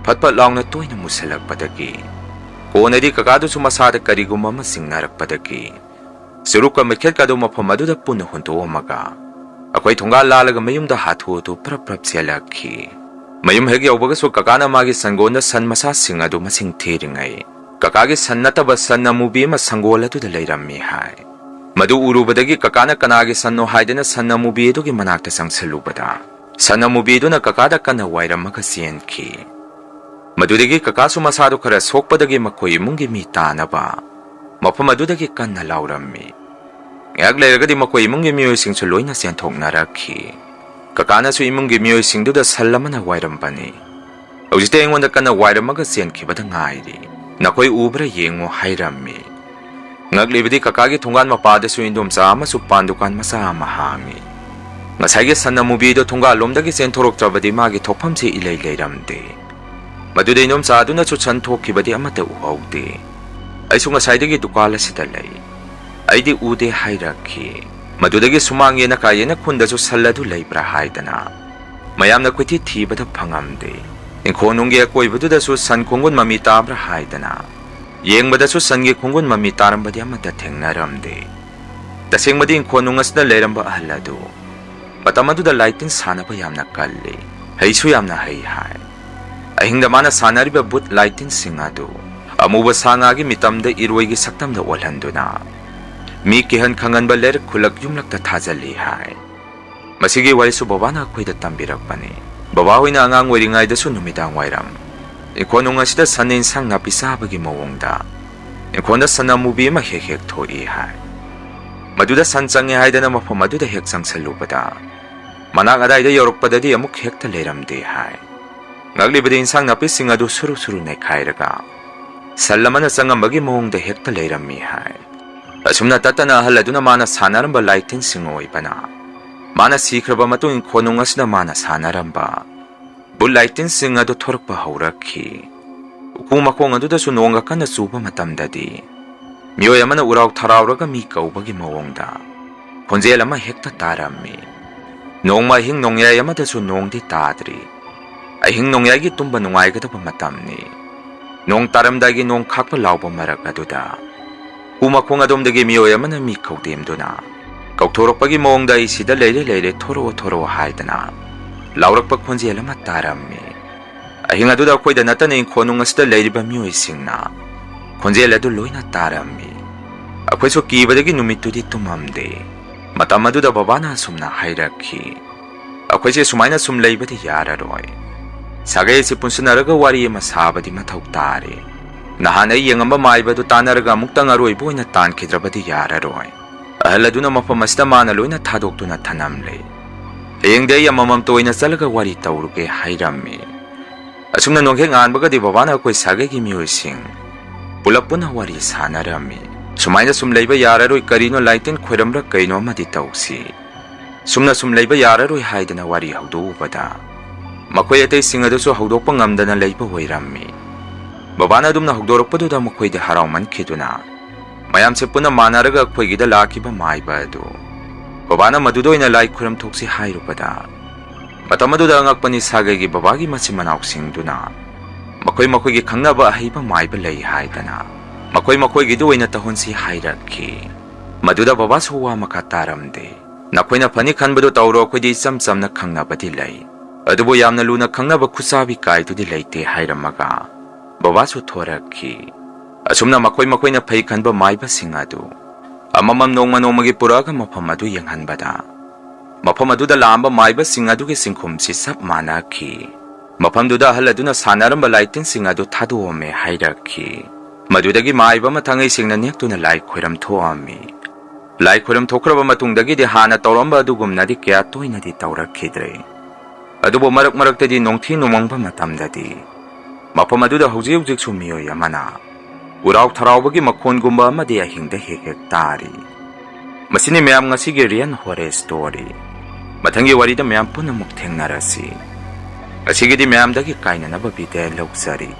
ꯐꯠ ꯐꯠ ꯂꯥꯎꯅ ꯇꯣꯏꯅ ꯃꯨꯁꯜꯂꯛꯄꯗꯒꯤ ꯀꯣꯟꯅꯗꯤ ꯀꯀꯥꯗꯨꯁꯨ ꯃꯁꯥꯗ ꯀꯔꯤꯒꯨꯝꯕ ꯑꯃ ꯆꯤꯡꯅꯔꯛꯄꯗꯒꯤ ꯆꯨꯔꯨꯞꯀ ꯃꯩꯈꯦꯠꯀꯗꯨ ꯃꯐꯝ ꯑꯗꯨꯗ ꯄꯨꯟꯅ ꯍꯨꯟꯗꯣꯛꯑꯝꯃꯒ ꯑꯩꯈꯣꯏ ꯊꯣꯡꯒꯥꯜ ꯂꯥꯜꯂꯒ ꯃꯌꯨꯝꯗ ꯍꯥꯊꯨ ꯍꯥꯊꯨ ꯄ꯭ꯔꯞ ꯄ꯭ꯔꯞ ꯆꯦꯜꯂꯛꯈꯤ꯫ ꯃꯌꯨꯝ ꯍꯦꯛ ꯌꯧꯕꯒꯁꯨ ꯀꯀꯥꯅ ꯃꯥꯒꯤ ꯁꯟꯒꯣꯟꯗ ꯁꯟ ꯃꯁꯥꯁꯤꯡ ꯑꯗꯨ ꯃꯁꯤꯡ ꯊꯤꯔꯤꯉꯩ ꯀꯀꯥꯒꯤ ꯁꯟ ꯅꯠꯇꯕ ꯁꯟ ꯑꯃꯨꯕꯤ ꯑꯃ ꯁꯪꯒꯣꯜ ꯑꯗꯨꯗ ꯂꯩꯔꯝꯃꯤ ꯍꯥꯏ꯫ ꯃꯗꯨ ꯎꯔꯨꯕꯗꯒꯤ ꯀꯀꯥꯅ ꯀꯅꯥꯒꯤ ꯁꯟꯅꯣ ꯍꯥꯏꯗꯅ ꯁꯟ ꯑꯃꯨꯕꯤ ꯑꯗꯨꯒꯤ ꯃꯅꯥꯛꯇ ꯆꯪꯁꯤꯜꯂꯨꯕꯗ ꯁꯟ ꯑꯃꯨꯕꯤꯗꯨꯅ ꯀꯀꯥꯗ ꯀꯟꯅ ꯋꯥꯏꯔꯝꯃꯒ ꯆꯦꯟꯈꯤ꯫ ꯃꯗꯨꯗꯒꯤ ꯀꯀꯥꯁꯨ ꯃꯁꯥꯗꯨ ꯈꯔ ꯁꯣꯛꯄꯗꯒꯤ ꯃꯈꯣꯏ ꯏꯃꯨꯡꯒꯤ ꯃꯤ ꯇꯥꯅꯕ ꯃꯐꯝ ꯑꯗꯨꯗꯒꯤ ꯀꯟꯅ ꯂꯥꯎꯔꯝꯃꯤ꯫ ꯉꯥꯏꯍꯥꯛ ꯂꯩꯔꯒꯗꯤ ꯃꯈꯣꯏ ꯏꯃꯨꯡꯒꯤ ꯃꯤꯑꯣꯏꯁꯤꯡꯁꯨ ꯂꯣꯏꯅ ꯆꯦꯟꯊꯣꯛꯅꯔꯛꯈꯤ꯫ ꯀꯀꯥꯅꯁꯨ ꯏꯃꯨꯡꯒꯤ ꯃꯤꯑꯣꯏꯁꯤꯡꯗꯨꯗ ꯁꯟ ꯑꯃꯅ ꯋꯥꯏꯔꯝꯕꯅꯤ꯫ ꯍꯧꯖꯤꯛꯇ ꯑꯩꯉꯣꯟꯗ ꯀꯟꯅ ꯋꯥꯏꯔꯝꯃꯒ ꯆꯦꯟꯈꯤꯕꯗ ꯉꯥꯏꯔꯤ꯫ ꯅꯈꯣꯏ ꯎꯕ꯭ꯔꯥ ꯌꯦꯡꯉꯨ ꯍꯥꯏꯔꯝꯃꯤ꯫ ꯉꯛꯂꯤꯕꯗꯤ ꯀꯀꯥꯒꯤ ꯊꯣꯡꯒꯥꯟ ꯃꯄꯥꯗꯁꯨ ꯏꯟꯗꯣꯝꯆꯥ ꯑꯃꯁꯨ ꯄꯥꯟ ꯗꯨꯀꯥꯟ ꯃꯆꯥ ꯑꯃ ꯍꯥꯡꯉꯤ꯫ ꯉꯁꯥꯏꯒꯤ ꯁꯟ ꯑꯃꯨꯕꯤꯗꯣ ꯊꯣꯡꯒꯥꯜꯂꯣꯝꯗꯒꯤ ꯆꯦꯟꯊꯣꯔꯛꯇ꯭ꯔꯕꯗꯤ ꯃꯥꯒꯤ ꯊꯣꯛꯐꯝꯁꯤ ꯏꯂꯩ ꯂꯩꯔꯝꯗꯦ꯫ ꯃꯗꯨꯗ ꯏꯟꯗꯣꯝꯆꯥꯗꯨꯅꯁꯨ ꯁꯟ ꯊꯣꯛꯈꯤꯕꯗꯤ ꯑꯃꯠꯇ ꯎꯍꯧꯗꯦ꯫ ꯑꯩꯁꯨ ꯉꯁꯥꯏꯗꯒꯤ ꯗꯨꯀꯥꯟ ꯑꯁꯤꯗ ꯂꯩ꯫ ꯑꯩꯗꯤ ꯎꯗꯦ ꯍꯥꯏꯔꯛꯈꯤ꯫ ꯃꯗꯨꯗꯒꯤ ꯁꯨꯃꯥꯡ ꯌꯦꯅꯈꯥ ꯌꯦꯅꯈꯨꯟꯗꯁꯨ ꯁꯟ ꯑꯗꯨ ꯂꯩꯕ꯭ꯔꯥ ꯍꯥꯏꯗꯅ ꯃꯌꯥꯝꯅ ꯀꯣꯏꯊꯤ ꯊꯤꯕꯗ ꯐꯪꯉꯝꯗꯦ꯫ ꯏꯪꯈꯣꯜ ꯅꯨꯡꯒꯤ ꯑꯀꯣꯏꯕꯗꯨꯗꯁꯨ ꯁꯟ ꯈꯣꯡꯒꯨꯟ ꯃꯃꯤ ꯇꯥꯕ꯭ꯔꯥ ꯍꯥꯏꯗꯅ ꯌꯦꯡꯕꯗꯁꯨ ꯁꯟꯒꯤ ꯈꯣꯡꯒꯨꯟ ꯃꯃꯤ ꯇꯥꯔꯝꯕꯗꯤ ꯑꯃꯠꯇ ꯊꯦꯡꯅꯔꯝꯗꯦ꯫ ꯇꯁꯦꯡꯕꯗꯤ ꯏꯪꯈꯣꯜ ꯅꯨꯡ ꯑꯁꯤꯗ ꯂꯩꯔꯝꯕ ꯑꯍꯜ ꯑꯗꯨ ꯃꯇꯝ ꯑꯗꯨꯗ ꯂꯥꯏꯇꯤꯟ ꯁꯥꯟꯅꯕ ꯌꯥꯝꯅ ꯀꯜꯂꯤ, ꯍꯩꯁꯨ ꯌꯥꯝꯅ ꯍꯩ ꯍꯥꯏ꯫ ꯑꯍꯤꯡꯗ ꯃꯥꯅ ꯁꯥꯟꯅꯔꯤꯕ ꯕꯨꯠ ꯂꯥꯏꯇꯤꯟꯁꯤꯡ ꯑꯗꯨ ꯑꯃꯨꯕ ꯁꯥ ꯉꯥꯒꯤ ꯃꯤꯇꯝꯗ ꯏꯔꯣꯏꯒꯤ ꯁꯛꯇꯝꯗ ꯑꯣꯜꯍꯟꯗꯨꯅ ꯃꯤ ꯀꯤꯍꯟ ꯈꯪꯍꯟꯕ ꯂꯩꯔꯛ ꯈꯨꯜꯂꯛ ꯌꯨꯝꯂꯛꯇ ꯊꯥꯖꯜꯂꯤ ꯍꯥꯏ꯫ ꯃꯁꯤꯒꯤ ꯋꯥꯔꯤꯁꯨ ꯕꯕꯥꯅ ꯑꯩꯈꯣꯏꯗ ꯇꯝꯕꯤꯔꯛꯄꯅꯤ꯫ ꯕꯕꯥ ꯍꯣꯏꯅ ꯑꯉꯥꯡ ꯑꯣꯏꯔꯤꯉꯩꯗꯁꯨ ꯅꯨꯃꯤꯗꯥꯡ ꯋꯥꯏꯔꯝ ꯏꯪꯈꯣꯜ ꯅꯨꯡ ꯑꯁꯤꯗ ꯁꯟ ꯏꯟꯁꯥꯡ ꯅꯥꯄꯤ ꯆꯥꯕꯒꯤ ꯃꯑꯣꯡꯗ ꯏꯪꯈꯣꯜꯗ ꯁꯟ ꯑꯃꯨꯕꯤ ꯑꯃ ꯍꯦꯛ ꯍꯦꯛ ꯊꯣꯛꯏ ꯍꯥꯏ꯫ ꯃꯗꯨꯗ ꯁꯟ ꯆꯪꯉꯦ ꯍꯥꯏꯗꯅ ꯃꯐꯝ ꯑꯗꯨꯗ ꯍꯦꯛ ꯆꯪꯁꯜꯂꯨꯕꯗ ꯃꯅꯥꯛ ꯑꯗꯥꯏꯗ ꯌꯧꯔꯛꯄꯗꯗꯤ ꯑꯃꯨꯛ ꯍꯦꯛꯇ ꯂꯩꯔꯝꯗꯦ ꯍꯥꯏ꯫ ꯉꯛꯂꯤꯕꯗꯤ ꯏꯟꯁꯥꯡ ꯅꯥꯄꯤꯁꯤꯡ ꯑꯗꯨ ꯁꯨꯔꯨ ꯁꯨꯔꯨ ꯅꯩꯈꯥꯏꯔꯒ ꯁꯟ ꯑꯃꯅ ꯆꯪꯉꯝꯕꯒꯤ ꯃꯑꯣꯡꯗ ꯍꯦꯛꯇ ꯂꯩꯔꯝꯃꯤ ꯍꯥꯏ꯫ ꯑꯁꯨꯝꯅ ꯇꯠꯇꯅ ꯑꯍꯜ ꯑꯗꯨꯅ ꯃꯥꯅ ꯁꯥꯟꯅꯔꯝꯕ ꯂꯥꯏꯇꯤꯟꯁꯤꯡ ꯑꯣꯏꯕꯅ, ꯃꯥꯅ ꯁꯤꯈ꯭ꯔꯕ ꯃꯇꯨꯡ ꯏꯪꯈꯣꯜꯅꯨꯡ ꯑꯁꯤꯗ ꯃꯥꯅ ꯁꯥꯟꯅꯔꯝꯕ ꯕꯨꯠ ꯂꯥꯏꯇꯤꯟꯁꯤꯡ ꯑꯗꯨ ꯊꯣꯔꯛꯄ ꯍꯧꯔꯛꯈꯤ꯫ ꯎꯀꯨ ꯃꯈꯣꯡ ꯑꯗꯨꯗꯁꯨ ꯅꯣꯡꯒ ꯀꯟꯅ ꯆꯨꯕ ꯃꯇꯝꯗꯗꯤ, ꯃꯤꯑꯣꯏ ꯑꯃꯅ ꯎꯔꯥꯎ ꯊꯔꯥꯎꯔꯒ ꯃꯤ ꯀꯧꯕꯒꯤ ꯃꯑꯣꯡꯗ ꯈꯣꯟꯖꯦꯜ ꯑꯃ ꯍꯦꯛꯇ ꯇꯥꯔꯝꯃꯤ꯫ ꯅꯣꯡꯃ ꯑꯍꯤꯡ ꯅꯣꯡꯌꯥꯏ ꯑꯃꯗꯁꯨ ꯅꯣꯡꯗꯤ ꯇꯥꯗ꯭ꯔꯤ꯫ ꯑꯍꯤꯡ ꯅꯣꯡꯌꯥꯏꯒꯤ ꯇꯨꯝꯕ ꯅꯨꯡꯉꯥꯏꯒꯗꯕ ꯃꯇꯝꯅꯤ꯫ ꯅꯣꯡ ꯇꯥꯔꯝꯗꯥꯏꯒꯤ ꯅꯣꯡ ꯈꯥꯛꯄ ꯂꯥꯎꯕ ꯃꯔꯛ ꯑꯗꯨꯗ, ꯎ ꯃꯈꯣꯡ ꯑꯗꯣꯝꯗꯒꯤ ꯃꯤꯑꯣꯏ ꯑꯃꯅ ꯃꯤ ꯀꯧꯗꯦꯝꯗꯨꯅ, ꯀꯧꯊꯣꯔꯛꯄꯒꯤ ꯃꯑꯣꯡꯗ, "ꯑꯩ ꯁꯤꯗ ꯂꯩꯔꯦ, ꯂꯩꯔꯦ, ꯊꯣꯔꯛꯑꯣ, ꯊꯣꯔꯛꯑꯣ" ꯍꯥꯏꯗꯅ ꯂꯥꯎꯔꯛꯄ ꯈꯣꯟꯖꯦꯜ ꯑꯃ ꯇꯥꯔꯝꯃꯤ꯫ ꯑꯍꯤꯡ ꯑꯗꯨꯗ ꯑꯩꯈꯣꯏꯗ ꯅꯠꯇꯅ ꯏꯪꯈꯣꯜꯅꯨꯡ ꯑꯁꯤꯗ ꯂꯩꯔꯤꯕ ꯃꯤꯑꯣꯏꯁꯤꯡꯅ ꯈꯣꯟꯖꯦꯜ ꯑꯗꯨ ꯂꯣꯏꯅ ꯇꯥꯔꯝꯃꯤ꯫ ꯑꯩꯈꯣꯏꯁꯨ ꯀꯤꯕꯗꯒꯤ ꯅꯨꯃꯤꯠꯇꯨꯗꯤ ꯇꯨꯝꯃꯝꯗꯦ꯫ ꯃꯇꯝ ꯑꯗꯨꯗ ꯕꯕꯥꯅ ꯑꯁꯨꯝꯅ ꯍꯥꯏꯔꯛꯈꯤ, "ꯑꯩꯈꯣꯏꯁꯦ ꯁꯨꯃꯥꯏꯅ ꯁꯨꯝ ꯂꯩꯕꯗꯤ ꯌꯥꯔꯔꯣꯏ꯫ ꯁꯥꯒꯩ ꯑꯁꯤ ꯄꯨꯟꯁꯤꯟꯅꯔꯒ ꯋꯥꯔꯤ ꯑꯃ ꯁꯥꯕꯗꯤ ꯃꯊꯧ ꯇꯥꯔꯦ꯫ ꯅꯍꯥꯟ ꯑꯩ ꯌꯦꯡꯉꯝꯕ ꯃꯥꯏꯕ ꯑꯗꯨ ꯇꯥꯟꯅꯔꯒ ꯑꯃꯨꯛꯇꯪ ꯑꯔꯣꯏꯕ ꯑꯣꯏꯅ ꯇꯥꯟꯈꯤꯗ꯭ꯔꯕꯗꯤ ꯌꯥꯔꯔꯣꯏ"꯫ ꯑꯍꯜ ꯑꯗꯨꯅ ꯃꯐꯝ ꯑꯁꯤꯗ ꯃꯥꯅ ꯂꯣꯏꯅ ꯊꯥꯗꯣꯛꯇꯨꯅ ꯊꯅꯝꯂꯦ꯫ "ꯍꯌꯦꯡꯗꯤ ꯑꯩ ꯑꯃꯃꯝꯇ ꯑꯣꯏꯅ ꯆꯠꯂꯒ ꯋꯥꯔꯤ ꯇꯧꯔꯨꯒꯦ" ꯍꯥꯏꯔꯝꯃꯤ꯫ ꯑꯁꯨꯝꯅ ꯅꯣꯡꯈꯦꯛ ꯉꯥꯟꯕꯒꯗꯤ ꯕꯕꯥꯅ ꯑꯩꯈꯣꯏ ꯁꯥꯒꯩꯒꯤ ꯃꯤꯑꯣꯏꯁꯤꯡ ꯄꯨꯂꯞ ꯄꯨꯟꯅ ꯋꯥꯔꯤ ꯁꯥꯟꯅꯔꯝꯃꯤ꯫ "ꯁꯨꯃꯥꯏꯅ ꯁꯨꯝ ꯂꯩꯕ ꯌꯥꯔꯔꯣꯏ, ꯀꯔꯤꯅꯣ ꯂꯥꯏꯇꯤꯟ ꯈꯣꯏꯔꯝꯕ꯭ꯔꯥ ꯀꯩꯅꯣ ꯑꯃꯗꯤ ꯇꯧꯁꯤ꯫ ꯁꯨꯝꯅ ꯁꯨꯝ ꯂꯩꯕ ꯌꯥꯔꯔꯣꯏ" ꯍꯥꯏꯗꯅ ꯋꯥꯔꯤ ꯍꯧꯗꯣꯛꯎꯕꯗ, ꯃꯈꯣꯏ ꯑꯇꯩꯁꯤꯡ ꯑꯗꯨꯁꯨ ꯍꯧꯗꯣꯛꯄ ꯉꯝꯗꯅ ꯂꯩꯕ ꯑꯣꯏꯔꯝꯃꯤ꯫ ꯕꯕꯥꯅ ꯑꯗꯨꯝꯅ ꯍꯧꯗꯣꯔꯛꯄꯗꯨꯗ ꯃꯈꯣꯏꯗꯤ ꯍꯔꯥꯎꯃꯟꯈꯤꯗꯨꯅ ꯃꯌꯥꯝꯁꯦ ꯄꯨꯟꯅ ꯃꯥꯟꯅꯔꯒ ꯑꯩꯈꯣꯏꯒꯤꯗ ꯂꯥꯛꯈꯤꯕ ꯃꯥꯏꯕ ꯑꯗꯨ, ꯕꯕꯥꯅ ꯃꯗꯨꯗ ꯑꯣꯏꯅ ꯂꯥꯏ ꯈꯨꯔꯝ ꯊꯣꯛꯁꯤ ꯍꯥꯏꯔꯨꯕꯗ, ꯃꯇꯝ ꯑꯗꯨꯗ ꯑꯉꯛꯄ ꯅꯤꯁꯥꯒꯩꯒꯤ ꯕꯕꯥꯒꯤ ꯃꯆꯤꯟ ꯃꯅꯥꯎꯁꯤꯡꯗꯨꯅ ꯃꯈꯣꯏ ꯃꯈꯣꯏꯒꯤ ꯈꯪꯅꯕ ꯑꯍꯩꯕ ꯃꯥꯏꯕ ꯂꯩ ꯍꯥꯏꯗꯅ ꯃꯈꯣꯏ ꯃꯈꯣꯏꯒꯤꯗꯨ ꯑꯣꯏꯅ ꯇꯧꯍꯟꯁꯤ ꯍꯥꯏꯔꯛꯈꯤ꯫ ꯃꯗꯨꯗ ꯕꯕꯥꯁꯨ ꯋꯥ ꯃꯈꯥ ꯇꯥꯔꯝꯗꯦ꯫ "ꯅꯈꯣꯏꯅ ꯐꯅꯤ ꯈꯟꯕꯗꯨ ꯇꯧꯔꯣ, ꯑꯩꯈꯣꯏꯗꯤ ꯏꯆꯝ ꯆꯝꯅ ꯈꯪꯅꯕꯗꯤ ꯂꯩ, ꯑꯗꯨꯕꯨ ꯌꯥꯝꯅ ꯂꯨꯅ ꯈꯪꯅꯕ ꯈꯨꯠꯁꯥꯕꯤ ꯀꯥꯏꯗꯨꯗꯤ ꯂꯩꯇꯦ" ꯍꯥꯏꯔꯝꯃꯒ ꯕꯕꯥꯁꯨ ꯊꯣꯔꯛꯈꯤ꯫ ꯑꯁꯨꯝꯅ ꯃꯈꯣꯏ ꯃꯈꯣꯏꯅ ꯐꯩ ꯈꯟꯕ ꯃꯥꯏꯕꯁꯤꯡ ꯑꯗꯨ ꯑꯃꯃꯝ ꯅꯣꯡꯃ ꯅꯣꯡꯃꯒꯤ ꯄꯨꯔꯛꯑꯒ ꯃꯐꯝ ꯑꯗꯨ ꯌꯦꯡꯍꯟꯕꯗ, ꯃꯐꯝ ꯑꯗꯨꯗ ꯂꯥꯛꯑꯝꯕ ꯃꯥꯏꯕꯁꯤꯡ ꯑꯗꯨꯒꯤ ꯁꯤꯟꯈꯨꯝꯁꯤ ꯆꯞ ꯃꯥꯟꯅꯈꯤ꯫ ꯃꯐꯝꯗꯨꯗ ꯑꯍꯜ ꯑꯗꯨꯅ ꯁꯥꯟꯅꯔꯝꯕ ꯂꯥꯏꯇꯤꯟꯁꯤꯡ ꯑꯗꯨ ꯊꯥꯗꯣꯛꯑꯝꯃꯦ ꯍꯥꯏꯔꯛꯈꯤ꯫ ꯃꯗꯨꯗꯒꯤ ꯃꯥꯏꯕ ꯑꯃ ꯊꯥꯡꯉꯩ ꯁꯦꯡꯅ ꯅꯦꯛꯇꯨꯅ ꯂꯥꯏ ꯈꯣꯏꯔꯝ ꯊꯣꯛꯑꯝꯃꯤ꯫ ꯂꯥꯏ ꯈꯣꯏꯔꯝ ꯊꯣꯛꯈ꯭ꯔꯕ ꯃꯇꯨꯡꯗꯒꯤꯗꯤ ꯍꯥꯟꯅ ꯇꯧꯔꯝꯕ ꯑꯗꯨꯒꯨꯝꯅꯗꯤ ꯀꯌꯥ ꯇꯣꯏꯅꯗꯤ ꯇꯧꯔꯛꯈꯤꯗ꯭ꯔꯦ꯫ ꯑꯗꯨꯕꯨ ꯃꯔꯛ ꯃꯔꯛꯇꯗꯤ ꯅꯣꯡꯊꯤ ꯅꯣꯡꯃꯪꯕ ꯃꯇꯝꯗꯗꯤ ꯃꯐꯝ ꯑꯗꯨꯗ ꯍꯧꯖꯤꯛ ꯍꯧꯖꯤꯛꯁꯨ ꯃꯤꯑꯣꯏ ꯑꯃꯅ ꯎꯔꯥꯎ ꯊꯔꯥꯎꯕꯒꯤ ꯃꯈꯣꯟꯒꯨꯝꯕ ꯑꯃꯗꯤ ꯑꯍꯤꯡꯗ ꯍꯦꯛ ꯍꯦꯛ ꯇꯥꯔꯤ꯫ ꯃꯁꯤꯅꯤ ꯃꯌꯥꯝ ꯉꯁꯤꯒꯤ Real Horror Story꯫ ꯃꯊꯪꯒꯤ ꯋꯥꯔꯤꯗ ꯃꯌꯥꯝ ꯄꯨꯟꯅ ꯑꯃꯨꯛ ꯊꯦꯡꯅꯔꯁꯤ꯫ ꯉꯁꯤꯒꯤꯗꯤ ꯃꯌꯥꯝꯗꯒꯤ ꯀꯥꯏꯅꯅꯕ ꯕꯤꯗꯥꯏ ꯂꯧꯖꯔꯤ꯫